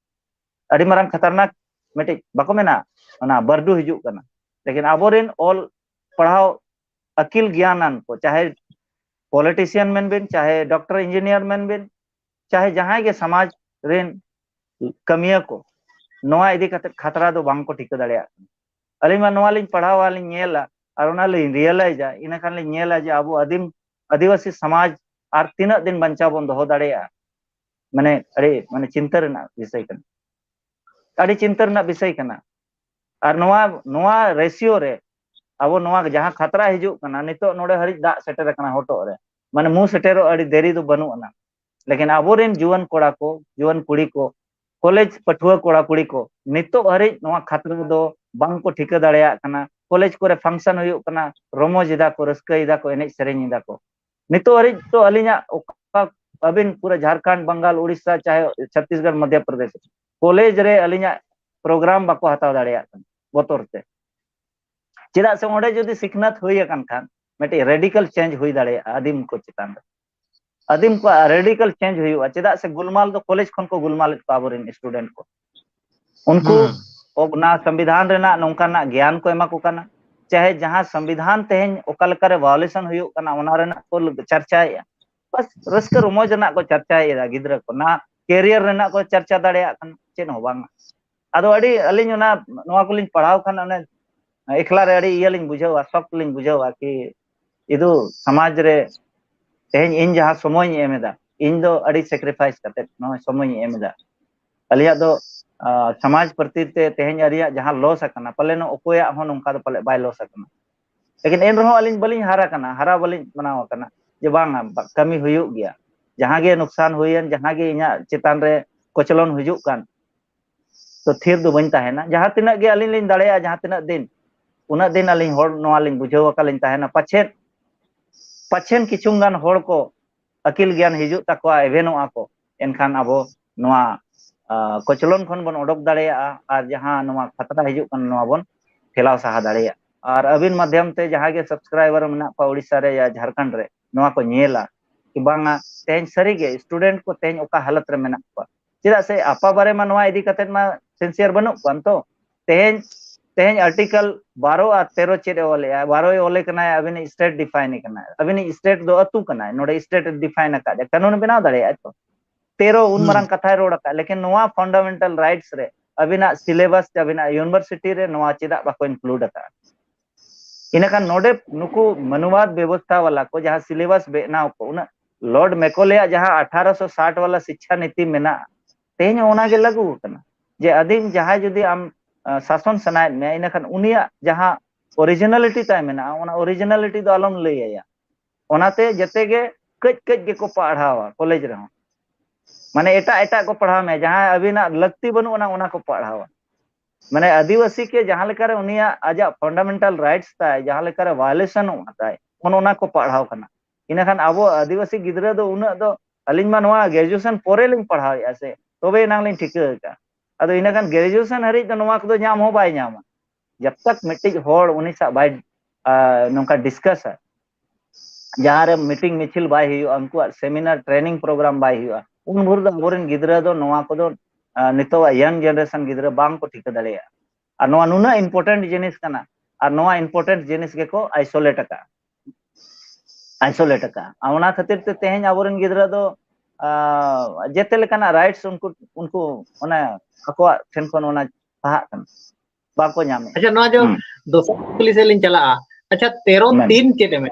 ᱟᱹᱰᱤ ᱢᱟᱨᱟᱝ ᱠᱷᱟᱛᱟᱨᱱᱟᱠ ᱢᱤᱫᱴᱤᱡ ᱵᱟᱠᱚ ᱢᱮᱱᱟ, ᱚᱱᱟ ᱵᱟᱹᱨᱰᱩ ᱦᱤᱡᱩᱜ ᱠᱟᱱᱟ᱾ ᱞᱮᱠᱤᱱ ᱟᱵᱚᱨᱮᱱ ᱚᱞ ᱯᱟᱲᱦᱟᱣ ᱟᱹᱠᱤᱞ ᱜᱮᱭᱟᱱᱟᱱ ᱠᱚ, ᱪᱟᱦᱮ ᱯᱚᱞᱤᱴᱤᱥᱤᱭᱟᱱ ᱢᱮᱱ ᱵᱤᱱ, ᱪᱟᱦᱮ ᱰᱚᱠᱴᱚᱨ ᱤᱧᱡᱤᱱᱤᱭᱟᱨ ᱢᱮᱱ ᱵᱤᱱ, ᱪᱟᱦᱮ ᱡᱟᱦᱟᱸᱭ ᱜᱮ ᱥᱚᱢᱟᱡᱽ ᱨᱮᱱ ᱠᱟᱹᱢᱤᱭᱟᱹ ᱠᱚ, ᱱᱚᱣᱟ ᱤᱫᱤ ᱠᱟᱛᱮ ᱠᱷᱟᱛᱨᱟ ᱫᱚ ᱵᱟᱝ ᱠᱚ ᱴᱷᱤᱠᱟᱹ ᱫᱟᱲᱮᱭᱟᱜ ᱠᱟᱱᱟ᱾ ᱟᱹᱞᱤᱧ ᱢᱟ ᱱᱚᱣᱟ ᱞᱤᱧ ᱯᱟᱲᱦᱟᱣᱟ, ᱞᱤᱧ ᱧᱮᱞᱟ, ᱟᱨ ᱚᱱᱟ ᱞᱤᱧ ᱨᱤᱭᱟᱞᱟᱭᱤᱡᱟ, ᱤᱱᱟᱹ ᱠᱷᱟᱱ ᱞᱤᱧ ᱧᱮᱞᱟ ᱡᱮ ᱟᱵᱚ ᱟᱹᱫᱤᱢ ᱟᱹᱫᱤᱵᱟᱹᱥᱤ ᱥᱚᱢᱟᱡᱽ ᱟᱨ ᱛᱤᱱᱟᱹᱜ ᱫᱤᱱ ᱵᱟᱧᱪᱟᱣ ᱵᱚᱱ ᱫᱚᱦᱚ ᱫᱟᱲᱮᱭᱟᱜᱼᱟ᱾ ᱢᱟᱱᱮ ᱟᱹᱰᱤ ᱢᱟᱱᱮ ᱪᱤᱱᱛᱟᱹ ᱨᱮᱱᱟᱜ ᱵᱤᱥᱚᱭ ᱠᱟᱱᱟ, ᱟᱹᱰᱤ ᱪᱤᱱᱛᱟᱹ ᱨᱮᱱᱟᱜ ᱵᱤᱥᱚᱭ ᱠᱟᱱᱟ᱾ ᱟᱨ ᱱᱚᱣᱟ ᱱᱚᱣᱟ ᱨᱮᱥᱤᱭᱳ ᱨᱮ ᱟᱵᱚ ᱱᱚᱣᱟ ᱡᱟᱦᱟᱸ ᱠᱷᱟᱛᱨᱟ ᱦᱤᱡᱩᱜ ᱠᱟᱱᱟ, ᱱᱤᱛᱚᱜ ᱱᱚᱰᱮ ᱦᱟᱹᱨᱤᱡ ᱫᱟᱜ ᱥᱮᱴᱮᱨ ᱟᱠᱟᱱᱟ ᱦᱚᱴᱚᱜ ᱨᱮ, ᱢᱟᱱᱮ ᱢᱩ ᱥᱮᱴᱮᱨᱚᱜ ᱟᱹᱰᱤ ᱫᱮᱨᱤ ᱫᱚ ᱵᱟᱹᱱᱩᱜ ᱟᱱᱟ᱾ ᱞᱮᱠᱤᱱ ᱟᱵᱚᱨᱮᱱ ᱡᱩᱣᱟᱹᱱ ᱠᱚᱲᱟ ᱠᱚ, ᱡᱩᱣᱟᱹᱱ ᱠᱩᱲᱤ ᱠᱚ, ᱠᱚᱞᱮᱡᱽ ᱯᱟᱹᱴᱷᱩᱣᱟᱹ ᱠᱚᱲᱟ ᱠᱩᱲᱤ ᱠᱚ ᱱᱤᱛᱚᱜ ᱦᱟᱹᱨᱤᱡ ᱱᱚᱣᱟ ᱠᱷᱟᱛᱨᱟ ᱫᱚ ᱵᱟᱝ ᱠᱚ ᱴᱷᱤᱠᱟᱹ ᱫᱟᱲᱮᱭᱟᱜ ᱠᱟᱱᱟ᱾ ᱠᱚᱞᱮᱡᱽ ᱠᱚᱨᱮ ᱯᱷᱟᱝᱥᱚᱱ ᱦᱩᱭᱩᱜ ᱠᱟᱱᱟ, ᱨᱚᱢᱚᱡᱽ ᱮᱫᱟ ᱠᱚ, ᱨᱟᱹᱥᱠᱟᱹᱭ ᱮᱫᱟ ᱠᱚ, ᱮᱱᱮᱡ ᱥᱮᱨᱮᱧ ᱮᱫᱟ ᱠᱚ᱾ ᱱᱤᱛᱚᱜ ᱦᱟᱹᱨᱤᱡ ᱛᱚ ᱟᱹᱞᱤᱧᱟᱜ ᱚᱠᱟ, ᱟᱹᱵᱤᱱ ᱯᱩᱨᱟᱹ ᱡᱷᱟᱲᱠᱷᱚᱸᱰ, ᱵᱟᱝᱜᱟᱞ, ᱩᱲᱤᱥᱥᱟ, ᱪᱟᱦᱮ ᱪᱷᱚᱛᱤᱥᱜᱚᱲ, ᱢᱚᱫᱷᱭᱚ ᱯᱨᱚᱫᱮᱥ, ᱠᱚᱞᱮᱡᱽ ᱨᱮ ᱟᱹᱞᱤᱧᱟᱜ ᱯᱨᱳᱜᱨᱟᱢ ᱵᱟᱠᱚ ᱦᱟᱛᱟᱣ ᱫᱟᱲᱮᱭᱟᱜ ᱠᱟᱱᱟ ᱵᱚᱛᱚᱨ ᱛᱮ᱾ ᱪᱮᱫᱟᱜ ᱥᱮ ᱚᱸᱰᱮ ᱡᱩᱫᱤ ᱥᱤᱠᱷᱱᱟᱹᱛ ᱦᱩᱭ ᱟᱠᱟᱱ ᱠᱷᱟᱱ ᱢᱤᱫᱴᱤᱡ ᱨᱮᱰᱤᱠᱟᱞ ᱪᱮᱧᱡᱽ ᱦᱩᱭ ᱫᱟᱲᱮᱭᱟᱜᱼᱟ ᱟᱹᱫᱤᱢ ᱠᱚ ᱪᱮᱛᱟᱱ ᱨᱮ᱾ ᱟᱹᱫᱤᱢ ᱠᱚᱣᱟᱜ ᱨᱮᱰᱤᱠᱟᱞ ᱪᱮᱧᱡᱽ ᱦᱩᱭᱩᱜᱼᱟ᱾ ᱪᱮᱫᱟᱜ ᱥᱮ ᱜᱩᱞᱢᱟᱞ ᱫᱚ ᱠᱚᱞᱮᱡᱽ ᱠᱷᱚᱱ ᱠᱚ ᱜᱩᱞᱢᱟᱞᱮᱫ ᱠᱚᱣᱟ ᱟᱵᱚᱨᱮᱱ ᱥᱴᱩᱰᱮᱱᱴ ᱠᱚ᱾ ᱩᱱᱠᱩ ᱦᱩᱸ᱾ ᱚᱱᱟ ᱥᱚᱝᱵᱤᱫᱷᱟᱱ ᱨᱮᱱᱟᱜ ᱱᱚᱝᱠᱟᱱᱟᱜ ᱜᱮᱭᱟᱱ ᱠᱚ ᱮᱢᱟ ᱠᱚ ᱠᱟᱱᱟ, ᱪᱟᱦᱮ ᱡᱟᱦᱟᱸ ᱥᱚᱝᱵᱤᱫᱷᱟᱱ ᱛᱮᱦᱮᱧ ᱚᱠᱟ ᱞᱮᱠᱟᱨᱮ ᱵᱷᱟᱭᱳᱞᱮᱥᱚᱱ ᱦᱩᱭᱩᱜ ᱠᱟᱱᱟ ᱚᱱᱟ ᱨᱮᱱᱟᱜ ᱠᱚ ᱪᱟᱨᱪᱟᱭᱮᱫᱼᱟ᱾ ᱵᱟᱥ ᱨᱟᱹᱥᱠᱟᱹ ᱨᱚᱢᱚᱡᱽ ᱨᱮᱱᱟᱜ ᱠᱚ ᱪᱟᱨᱪᱟᱭᱮᱫᱟ ᱜᱤᱫᱽᱨᱟᱹ ᱠᱚ, ᱱᱟ ᱠᱮᱨᱤᱭᱟᱨ ᱨᱮᱱᱟᱜ ᱠᱚ ᱪᱟᱨᱪᱟ ᱫᱟᱲᱮᱭᱟᱜ ᱠᱟᱱᱟ, ᱪᱮᱫ ᱦᱚᱸ ᱵᱟᱝ᱾ ᱟᱫᱚ ᱟᱹᱰᱤ ᱟᱹᱞᱤᱧ ᱚᱱᱟ ᱱᱚᱣᱟ ᱠᱚᱞᱤᱧ ᱯᱟᱲᱦᱟᱣ ᱠᱷᱟᱱ ᱚᱱᱮ ᱮᱠᱞᱟ ᱨᱮ ᱟᱹᱰᱤ ᱤᱭᱟᱹ ᱞᱤᱧ ᱵᱩᱡᱷᱟᱹᱣᱟ, ᱥᱚᱠ ᱞᱤᱧ ᱵᱩᱡᱷᱟᱹᱣᱟ ᱠᱤ ᱤᱫᱩ ᱥᱚᱢᱟᱡᱽ ᱨᱮ ᱛᱮᱦᱮᱧ ᱤᱧ ᱡᱟᱦᱟᱸ ᱥᱚᱢᱚᱭᱤᱧ ᱮᱢ ᱮᱫᱟ, ᱤᱧ ᱫᱚ ᱟᱹᱰᱤ ᱥᱮᱠᱨᱤᱯᱷᱟᱭᱤᱥ ᱠᱟᱛᱮ ᱱᱚᱣᱟ ᱥᱚᱢᱚᱭᱤᱧ ᱮᱢ ᱮᱫᱟ᱾ ᱟᱹᱞᱤᱧᱟᱜ ᱫᱚ, ᱟᱸ, ᱥᱚᱢᱟᱡᱽ ᱯᱨᱚᱛᱤ ᱛᱮ ᱛᱮᱦᱮᱧ ᱟᱹᱞᱤᱧᱟᱜ ᱡᱟᱦᱟᱸ ᱞᱚᱥ ᱟᱠᱟᱱᱟ, ᱯᱟᱞᱮᱱ ᱚᱠᱚᱭᱟᱜ ᱦᱚᱸ ᱱᱚᱝᱠᱟ ᱫᱚ ᱯᱟᱞᱮ ᱵᱟᱭ ᱞᱚᱥ ᱟᱠᱟᱱᱟ᱾ ᱞᱮᱠᱤᱱ ᱮᱱ ᱨᱮᱦᱚᱸ ᱟᱹᱞᱤᱧ ᱵᱟᱹᱞᱤᱧ ᱦᱟᱨᱟ ᱠᱟᱱᱟ, ᱦᱟᱨᱟ ᱵᱟᱹᱞᱤᱧ ᱢᱟᱱᱟᱣ ᱟᱠᱟᱱᱟ ᱡᱮ ᱵᱟᱝᱟ, ᱵᱟ-, ᱠᱟᱹᱢᱤ ᱦᱩᱭᱩᱜ ᱜᱮᱭᱟ᱾ ᱡᱟᱦᱟᱸ ᱜᱮ ᱱᱩᱠᱥᱟᱱ ᱦᱩᱭᱮᱱ, ᱡᱟᱦᱟᱸ ᱜᱮ ᱤᱧᱟᱹᱜ ᱪᱮᱛᱟᱱ ᱨᱮ ᱠᱚᱪᱞᱚᱱ ᱦᱤᱡᱩᱜ ᱠᱟᱱ, ᱛᱚ ᱛᱷᱤᱨ ᱫᱚ ᱵᱟᱹᱧ ᱛᱟᱦᱮᱱᱟ᱾ ᱡᱟᱦᱟᱸ ᱛᱤᱱᱟᱹᱜ ᱜᱮ ᱟᱹᱞᱤᱧ ᱞᱤᱧ ᱫᱟᱲᱮᱭᱟᱜᱼᱟ, ᱡᱟᱦᱟᱸ ᱛᱤᱱᱟᱹᱜ ᱫᱤᱱ, ᱩᱱᱟᱹᱜ ᱫᱤᱱ ᱟᱹᱞᱤᱧ ᱦᱚᱲ ᱱᱚᱣᱟ ᱞᱤᱧ ᱵᱩᱡᱷᱟᱹᱣ ᱟᱠᱟ ᱞᱤᱧ ᱛᱟᱦᱮᱱᱟ᱾ ᱯᱟᱪᱷᱮᱫ, ᱯᱟᱪᱷᱮᱱ ᱠᱤᱪᱷᱩ ᱜᱟᱱ ᱦᱚᱲ ᱠᱚ ᱟᱹᱠᱤᱞ ᱜᱮᱭᱟᱱ ᱦᱤᱡᱩᱜ ᱛᱟᱠᱚᱣᱟ, ᱮᱵᱷᱮᱱᱚᱜᱼᱟ ᱠᱚ, ᱮᱱᱠᱷᱟᱱ ᱟᱵᱚ ᱱᱚᱣᱟ, ᱟ, ᱠᱚᱪᱞᱚᱱ ᱠᱷᱚᱱ ᱵᱚᱱ ᱚᱰᱚᱠ ᱫᱟᱲᱮᱭᱟᱜᱼᱟ ᱟᱨ ᱡᱟᱦᱟᱸ ᱱᱚᱣᱟ ᱠᱷᱟᱛᱨᱟ ᱦᱤᱡᱩᱜ ᱠᱟᱱᱟ, ᱱᱚᱣᱟ ᱵᱚᱱ ᱴᱷᱮᱞᱟᱣ ᱥᱟᱦᱟ ᱫᱟᱲᱮᱭᱟᱜᱼᱟ᱾ ᱟᱨ ᱟᱹᱵᱤᱱ ᱢᱟᱫᱽᱫᱷᱚᱢ ᱛᱮ ᱡᱟᱦᱟᱸ ᱜᱮ ᱥᱟᱵᱥᱠᱨᱟᱭᱵᱟᱨ ᱢᱮᱱᱟᱜ ᱠᱚᱣᱟ ᱩᱲᱤᱥᱥᱟ ᱨᱮ ᱭᱟ ᱡᱷᱟᱲᱠᱷᱚᱸᱰ ᱨᱮ, ᱱᱚᱣᱟ ᱠᱚ ᱧᱮᱞᱟ ᱠᱤ ᱵᱟᱝᱟ, ᱛᱮᱦᱮᱧ ᱥᱟᱹᱨᱤᱜᱮ ᱥᱴᱩᱰᱮᱱᱴ ᱠᱚ ᱛᱮᱦᱮᱧ ᱚᱠᱟ ᱦᱟᱞᱚᱛ ᱨᱮ ᱢᱮᱱᱟᱜ ᱠᱚᱣᱟ᱾ ᱪᱮᱫᱟᱜ ᱥᱮ ᱟᱯᱟ ᱵᱟᱨᱮ ᱢᱟ ᱱᱚᱣᱟ ᱤᱫᱤ ᱠᱟᱛᱮᱫ ᱢᱟ ᱥᱤᱱᱥᱤᱭᱟᱨ ᱵᱟᱹᱱᱩᱜ ᱠᱚᱣᱟ᱾ ᱛᱚ ᱛᱮᱦᱮᱧ, ᱛᱮᱦᱮᱧ ᱟᱨᱴᱤᱠᱟᱞ ᱵᱟᱨᱚ ᱟᱨ ᱛᱮᱨᱚ ᱪᱮᱫ ᱮ ᱚᱞᱮᱜᱼᱟ? ᱵᱟᱨᱚᱭ ᱚᱞᱮ ᱠᱟᱱᱟᱭ, ᱟᱵᱤᱱᱤᱡ ᱥᱴᱮᱴ ᱰᱤᱯᱷᱟᱭᱤᱱ ᱮ ᱠᱟᱱᱟᱭ, ᱟᱵᱤᱱᱤᱡ ᱥᱴᱮᱴ ᱫᱚ ᱟᱹᱛᱩ ᱠᱟᱱᱟᱭ, ᱱᱚᱰᱮ ᱥᱴᱮᱴ ᱮ ᱰᱤᱯᱷᱟᱭᱤᱱ ᱟᱠᱟᱫ ᱠᱟᱹᱱᱩᱱ ᱵᱮᱱᱟᱣ ᱫᱟᱲᱮᱭᱟᱜᱼᱟ ᱛᱚ᱾ ᱛᱮᱨᱚ ᱩᱱ ᱦᱩᱸ᱾ ᱢᱟᱨᱟᱝ ᱠᱟᱛᱷᱟᱭ ᱨᱚᱲ ᱟᱠᱟᱫ, ᱞᱮᱠᱤᱱ ᱱᱚᱣᱟ ᱯᱷᱟᱱᱰᱟᱢᱮᱱᱴᱟᱞ ᱨᱟᱭᱤᱴᱥ ᱨᱮ ᱟᱹᱵᱤᱱᱟᱜ ᱥᱤᱞᱮᱵᱟᱥ ᱥᱮ ᱟᱹᱵᱤᱱᱟᱜ ᱤᱭᱩᱱᱤᱵᱷᱟᱨᱥᱤᱴᱤ ᱨᱮ ᱱᱚᱣᱟ ᱪᱮᱫᱟᱜ ᱵᱟᱠᱚ ᱤᱱᱠᱞᱩᱰ ᱟᱠᱟᱫᱼᱟ? ᱤᱱᱟᱹᱠᱷᱟᱱ ᱱᱚᱰᱮ ᱱᱩᱠᱩ ᱢᱟᱱᱩᱣᱟᱫ ᱵᱮᱵᱚᱥᱛᱷᱟ ᱵᱟᱞᱟ ᱠᱚ ᱡᱟᱦᱟᱸ ᱥᱤᱞᱮᱵᱟᱥ ᱵᱮᱱᱟᱣ ᱠᱚ, ᱩᱱᱟᱹᱜ ᱞᱚᱨᱰ ᱢᱮᱠᱚᱞᱮᱭᱟᱜ ᱡᱟᱦᱟᱸ ᱟᱴᱷᱟᱨᱚᱥᱚ ᱥᱟᱴ ᱵᱟᱞᱟ ᱥᱤᱪᱪᱷᱟ ᱱᱤᱛᱤ ᱢᱮᱱᱟᱜᱼᱟ, ᱛᱮᱦᱮᱧ ᱦᱚᱸ ᱚᱱᱟᱜᱮ ᱞᱟᱹᱜᱩ ᱟᱠᱟᱱᱟ ᱡᱮ ᱟᱹᱫᱤᱢ ᱡᱟᱦᱟᱸᱭ ᱡᱩᱫᱤ ᱟᱢ ᱥᱟᱥᱚᱱ ᱥᱟᱱᱟᱭᱮᱫ ᱢᱮᱭᱟ, ᱤᱱᱟᱹᱠᱷᱟᱱ ᱩᱱᱤᱭᱟᱜ ᱡᱟᱦᱟᱸ ᱚᱨᱤᱡᱤᱱᱟᱞᱤᱴᱤ ᱛᱟᱭ ᱢᱮᱱᱟᱜᱼᱟ, ᱚᱱᱟ ᱚᱨᱤᱡᱤᱱᱟᱞᱤᱴᱤ ᱫᱚ ᱟᱞᱚᱢ ᱞᱟᱹᱭ ᱟᱭᱟ᱾ ᱚᱱᱟᱛᱮ ᱡᱮᱛᱮ ᱜᱮ ᱠᱟᱹᱡ ᱠᱟᱹᱡ ᱜᱮᱠᱚ ᱯᱟᱲᱦᱟᱣᱟ ᱠᱚᱞᱮᱡᱽ ᱨᱮᱦᱚᱸ, ᱢᱟᱱᱮ ᱮᱴᱟᱜ ᱮᱴᱟᱜ ᱠᱚ ᱯᱟᱲᱦᱟᱣ ᱢᱮᱭᱟ, ᱡᱟᱦᱟᱸ ᱟᱹᱵᱤᱱᱟᱜ ᱞᱟᱹᱠᱛᱤ ᱵᱟᱹᱱᱩᱜ ᱟᱱᱟ ᱚᱱᱟ ᱠᱚ ᱯᱟᱲᱦᱟᱣᱟ᱾ ᱢᱟᱱᱮ ᱟᱹᱫᱤᱵᱟᱹᱥᱤ ᱠᱮ ᱡᱟᱦᱟᱸ ᱞᱮᱠᱟᱨᱮ ᱩᱱᱤᱭᱟᱜ ᱟᱡᱟᱜ ᱯᱷᱟᱱᱰᱟᱢᱮᱱᱴᱟᱞ ᱨᱟᱭᱤᱴᱥ ᱛᱟᱭ ᱡᱟᱦᱟᱸ ᱞᱮᱠᱟᱨᱮ ᱵᱷᱟᱭᱳᱞᱮᱥᱚᱱᱚᱜ ᱠᱟᱱ ᱛᱟᱭ, ᱚᱱ ᱚᱱᱟ ᱠᱚ ᱯᱟᱲᱦᱟᱣ ᱠᱟᱱᱟ᱾ ᱤᱱᱟᱹᱠᱷᱟᱱ ᱟᱵᱚ ᱟᱹᱫᱤᱵᱟᱹᱥᱤ ᱜᱤᱫᱽᱨᱟᱹ ᱫᱚ ᱩᱱᱟᱹᱜ ᱫᱚ, ᱟᱹᱞᱤᱧ ᱢᱟ ᱱᱚᱣᱟ ᱜᱨᱮᱡᱩᱭᱮᱥᱚᱱ ᱯᱚᱨᱮ ᱞᱤᱧ ᱯᱟᱲᱦᱟᱣᱮᱫᱼᱟ ᱥᱮ, ᱛᱚᱵᱮ ᱮᱱᱟᱝ ᱞᱤᱧ ᱴᱷᱤᱠᱟᱹ ᱟᱠᱟᱫᱼᱟ᱾ ᱟᱫᱚ ᱤᱱᱟᱹᱠᱷᱟᱱ ᱜᱨᱮᱡᱩᱭᱮᱥᱚᱱ ᱦᱟᱹᱨᱤᱡ ᱫᱚ ᱱᱚᱣᱟ ᱠᱚᱫᱚ ᱧᱟᱢ ᱦᱚᱸ ᱵᱟᱭ ᱧᱟᱢᱟ, ᱡᱟᱵ ᱛᱟᱠ ᱢᱤᱫᱴᱤᱡ ᱦᱚᱲ ᱩᱱᱤ ᱥᱟᱶ ᱵᱟᱭ ᱱᱚᱝᱠᱟ ᱰᱤᱥᱠᱟᱥᱟ, ᱡᱟᱦᱟᱸᱨᱮ ᱢᱤᱴᱤᱝ ᱢᱤᱪᱷᱤᱞ ᱵᱟᱭ ᱦᱩᱭᱩᱜᱼᱟ, ᱩᱱᱠᱩᱣᱟᱜ ᱥᱮᱢᱤᱱᱟᱨ ᱴᱨᱮᱱᱤᱝ ᱯᱨᱳᱜᱨᱟᱢ ᱵᱟᱭ ᱦᱩᱭᱩᱜᱼᱟ, ᱩᱱ ᱵᱷᱳᱨ ᱫᱚ ᱟᱵᱚᱨᱮᱱ ᱜᱤᱫᱽᱨᱟᱹ ᱫᱚ ᱱᱚᱣᱟ ᱠᱚᱫᱚ ᱱᱤᱛᱚᱜᱟᱜ ᱭᱟᱝ ᱡᱮᱱᱟᱨᱮᱥᱚᱱ ᱜᱤᱫᱽᱨᱟᱹ ᱵᱟᱝ ᱠᱚ ᱴᱷᱤᱠᱟᱹ ᱫᱟᱲᱮᱭᱟᱜᱼᱟ᱾ ᱟᱨ ᱱᱚᱣᱟ ᱱᱩᱱᱟᱹᱜ ᱤᱢᱯᱚᱨᱴᱮᱱᱴ ᱡᱤᱱᱤᱥ ᱠᱟᱱᱟ, ᱟᱨ ᱱᱚᱣᱟ ᱤᱢᱯᱚᱨᱴᱮᱱᱴ ᱡᱤᱱᱤᱥ ᱜᱮᱠᱚ ᱟᱭᱥᱳᱞᱮᱴ ᱟᱠᱟᱫᱼᱟ, ᱟᱭᱥᱳᱞᱮᱴ ᱟᱠᱟᱫᱼᱟ᱾ ᱟᱨ ᱚᱱᱟ ᱠᱷᱟᱹᱛᱤᱨ ᱛᱮ ᱛᱮᱦᱮᱧ ᱟᱵᱚᱨᱮᱱ ᱜᱤᱫᱽᱨᱟᱹ ᱫᱚ ᱡᱮᱛᱮ ᱞᱮᱠᱟᱱᱟᱜ ᱨᱟᱭᱤᱴᱥ ᱩᱱᱠᱩ ᱩᱱᱠᱩ ᱚᱱᱟ ᱟᱠᱚᱣᱟᱜ ᱴᱷᱮᱱ ᱠᱷᱚᱱ ᱚᱱᱟ ᱥᱟᱦᱟᱜ ᱠᱟᱱᱟ, ᱵᱟᱠᱚ ᱧᱟᱢᱮᱫᱼᱟ᱾ ᱟᱪᱪᱷᱟ, ᱱᱚᱣᱟ ᱡᱮ ᱫᱚᱥᱟᱨ ᱠᱩᱠᱞᱤ ᱥᱮᱫ ᱞᱤᱧ ᱪᱟᱞᱟᱜᱼᱟ᱾ ᱟᱪᱪᱷᱟ, ᱛᱮᱨᱚ ᱛᱤᱱ ᱪᱮᱫ ᱮ ᱢᱮᱱ?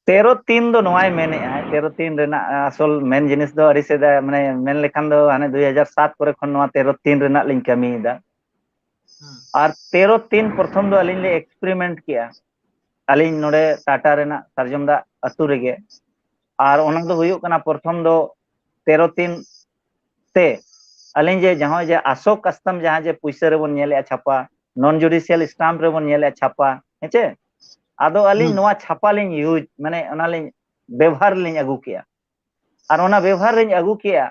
ᱛᱮᱨᱚ ᱛᱤᱱ ᱫᱚ ᱱᱚᱣᱟᱭ ᱢᱮᱱᱮᱫᱼᱟ, ᱛᱮᱨᱚ ᱛᱤᱱ ᱨᱮᱱᱟᱜ ᱟᱥᱚᱞ ᱢᱮᱱ ᱡᱤᱱᱤᱥ ᱫᱚ ᱟᱹᱰᱤ ᱥᱮᱫᱟᱭ, ᱢᱟᱱᱮ ᱢᱮᱱ ᱞᱮᱠᱷᱟᱱ ᱫᱚ ᱦᱟᱱᱮ ᱫᱩᱭ ᱦᱟᱡᱟᱨ ᱥᱟᱛ ᱠᱚᱨᱮ ᱠᱷᱚᱱ ᱱᱚᱣᱟ ᱛᱮᱨᱚ ᱛᱤᱱ ᱨᱮᱱᱟᱜ ᱞᱤᱧ ᱠᱟᱹᱢᱤᱭᱮᱫᱟ᱾ ᱟᱨ ᱛᱮᱨᱚ ᱛᱤᱱ ᱯᱨᱚᱛᱷᱚᱢ ᱫᱚ ᱟᱹᱞᱤᱧ ᱞᱤᱧ ᱮᱠᱥᱯᱮᱨᱤᱢᱮᱱᱴ ᱠᱮᱜᱼᱟ, ᱟᱹᱞᱤᱧ ᱱᱚᱰᱮ ᱴᱟᱴᱟ ᱨᱮᱱᱟᱜ ᱥᱟᱨᱡᱚᱢ ᱫᱟᱜ ᱟᱹᱛᱩ ᱨᱮᱜᱮ᱾ ᱟᱨ ᱚᱱᱟ ᱫᱚ ᱦᱩᱭᱩᱜ ᱠᱟᱱᱟ ᱯᱨᱚᱛᱷᱚᱢ ᱫᱚ ᱛᱮᱨᱚ ᱛᱤᱱ ᱛᱮ ᱟᱹᱞᱤᱧ ᱡᱮ ᱡᱟᱦᱟᱸ ᱡᱮ ᱟᱥᱚᱠ ᱟᱥᱛᱟᱢ ᱡᱟᱦᱟᱸ ᱡᱮ ᱯᱩᱭᱥᱟᱹ ᱨᱮᱵᱚᱱ ᱧᱮᱞᱮᱜᱼᱟ ᱪᱷᱟᱯᱟ, ᱱᱚᱱ ᱡᱩᱰᱤᱥᱤᱭᱟᱞ ᱥᱴᱟᱢᱯ ᱨᱮᱵᱚᱱ ᱧᱮᱞᱮᱜᱼᱟ ᱪᱷᱟᱯᱟ, ᱦᱮᱸᱪᱮ? ᱟᱫᱚ ᱟᱹᱞᱤᱧ ᱱᱚᱣᱟ ᱪᱷᱟᱯᱟ ᱞᱤᱧ ᱤᱭᱩᱡᱽ, ᱢᱟᱱᱮ ᱚᱱᱟ ᱞᱤᱧ ᱵᱮᱵᱷᱟᱨ ᱞᱤᱧ ᱟᱹᱜᱩ ᱠᱮᱜᱼᱟ᱾ ᱟᱨ ᱚᱱᱟ ᱵᱮᱵᱷᱟᱨ ᱞᱤᱧ ᱟᱹᱜᱩ ᱠᱮᱜᱼᱟ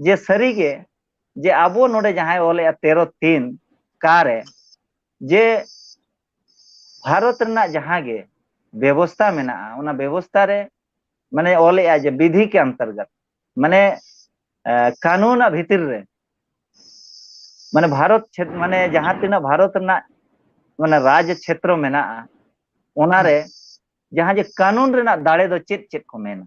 ᱡᱮ ᱥᱟᱹᱨᱤᱜᱮ ᱡᱮ ᱟᱵᱚ ᱱᱚᱰᱮ ᱡᱟᱦᱟᱸᱭ ᱚᱞᱮᱜᱼᱟ ᱛᱮᱨᱚ ᱛᱤᱱ ᱠᱟ ᱨᱮ, ᱡᱮ ᱵᱷᱟᱨᱚᱛ ᱨᱮᱱᱟᱜ ᱡᱟᱦᱟᱸ ᱜᱮ ᱵᱮᱵᱚᱥᱛᱟ ᱢᱮᱱᱟᱜᱼᱟ, ᱚᱱᱟ ᱵᱮᱵᱚᱥᱛᱟ ᱨᱮ ᱢᱟᱱᱮ ᱚᱞᱮᱜᱼᱟ ᱡᱮ ᱵᱤᱫᱷᱤ ᱠᱮ ᱚᱱᱛᱚᱨᱜᱚᱛ, ᱢᱟᱱᱮ ᱠᱟᱹᱱᱩᱱᱟᱜ ᱵᱷᱤᱛᱤᱨ ᱨᱮ, ᱢᱟᱱᱮ ᱵᱷᱟᱨᱚᱛ ᱢᱟᱱᱮ ᱡᱟᱦᱟᱸ ᱛᱤᱱᱟᱹᱜ ᱵᱷᱟᱨᱚᱛ ᱨᱮᱱᱟᱜ ᱢᱟᱱᱮ ᱨᱟᱡᱽ ᱪᱷᱮᱛᱨᱚ ᱢᱮᱱᱟᱜᱼᱟ, ᱚᱱᱟᱨᱮ ᱡᱟᱦᱟᱸ ᱡᱮ ᱠᱟᱹᱱᱩᱱ ᱨᱮᱱᱟᱜ ᱫᱟᱲᱮ ᱫᱚ ᱪᱮᱫ ᱪᱮᱫ ᱠᱚ ᱢᱮᱱᱟ?